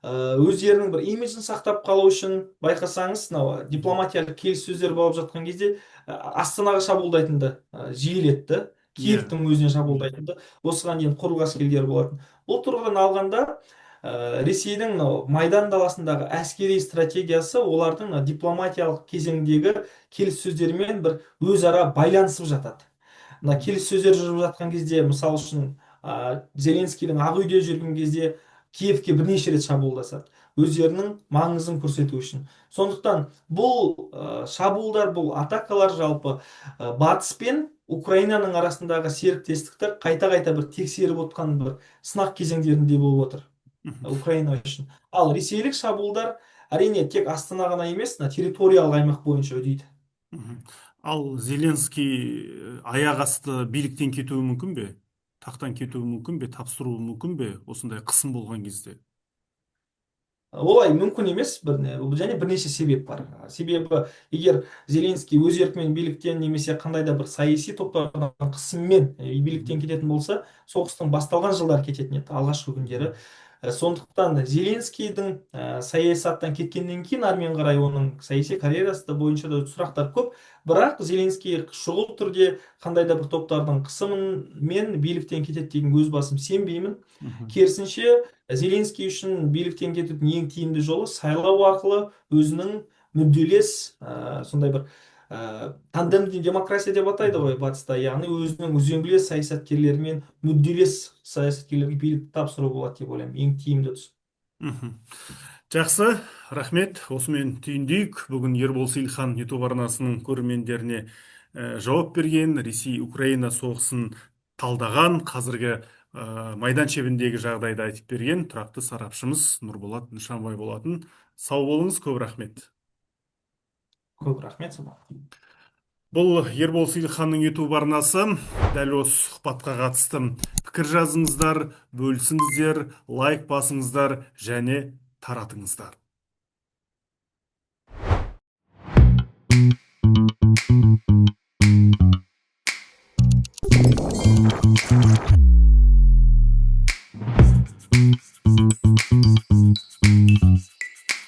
өздерінің бір имиджін сақтап қалу үшін, байқасаңыз, мынау дипломатиялық келіссөздер болып жатқан кезде Астанаға шабуылдайтынды жиілетті, Киевтің өзіне шабуылдайтынды. Осыған дейін құрық әскерлері болатын. Бұл тұрғыдан алғанда, Ресейдің мынау майдан даласындағы әскери стратегиясы олардың мына дипломатиялық кезеңдегі келіссөздермен бір өзара байланысып жатады. Мына келіссөздер жүріп жатқан кезде, мысалы үшін, Зеленскийдің Ақ үйде жүрген кезде Киевке бірнеше рет шабуылдасады өздерінің маңызын көрсету үшін. Сондықтан бұл шабуылдар, бұл атакалар жалпы Батыс пен Украинаның арасындағы серіктестікті қайта-қайта бір тексеріп отқан бір сынақ кезеңдерінде болып отыр Украина үшін. Ал ресейлік шабуылдар, әрине, тек Астана ғана емес, мына территориялық аймақ бойынша үдейді. Ал Зеленский аяқ асты биліктен кетуі мүмкін бе? Тақтан кетуі мүмкін бе? Тапсыруы мүмкін бе осындай қысым болған кезде? Олай мүмкін емес бір, және бірнеше себеп бар. Себебі егер Зеленский өз еркімен биліктен немесе қандай да бір саяси топтардың қысымымен биліктен кететін болса, соғыстың басталған жылдары кететін еді, алғашқы күндері. Сондықтан Зеленскийдің саясаттан кеткеннен кейін әрмен қарай оның саяси карьерасы да бойынша да сұрақтар көп. Бірақ Зеленский шұғыл түрде қандай да бір топтардың қысымымен биліктен кетеді деген өз басым сенбеймін. Керісінше, Зеленский үшін биліктен кетудің ең тиімді жолы сайлау арқылы өзінің мүдделес сондай бір тандемный демократия деп атайды ғой батыста, яғни өзінің үзеңгілес саясаткерлерімен мүдделес саясаткерлерге билікті тапсыру болады деп ойлаймын, ең тиімді тұс. Жақсы, рахмет. Осымен түйіндейік. Бүгін Ербол Сейілхан YouTube арнасының көрермендеріне жауап берген, Ресей Украина соғысын талдаған, қазіргі майдан шебіндегі жағдайды айтып берген тұрақты сарапшымыз Нұрболат Нышанбай болатын. Сау болыңыз, көп рахмет. Көп рахмет. Бұл Ербол Сейілханның YouTube арнасы. Дәл осы сұхбатқа қатысты пікір жазыңыздар, бөлісіңіздер, лайк басыңыздар және таратыңыздар.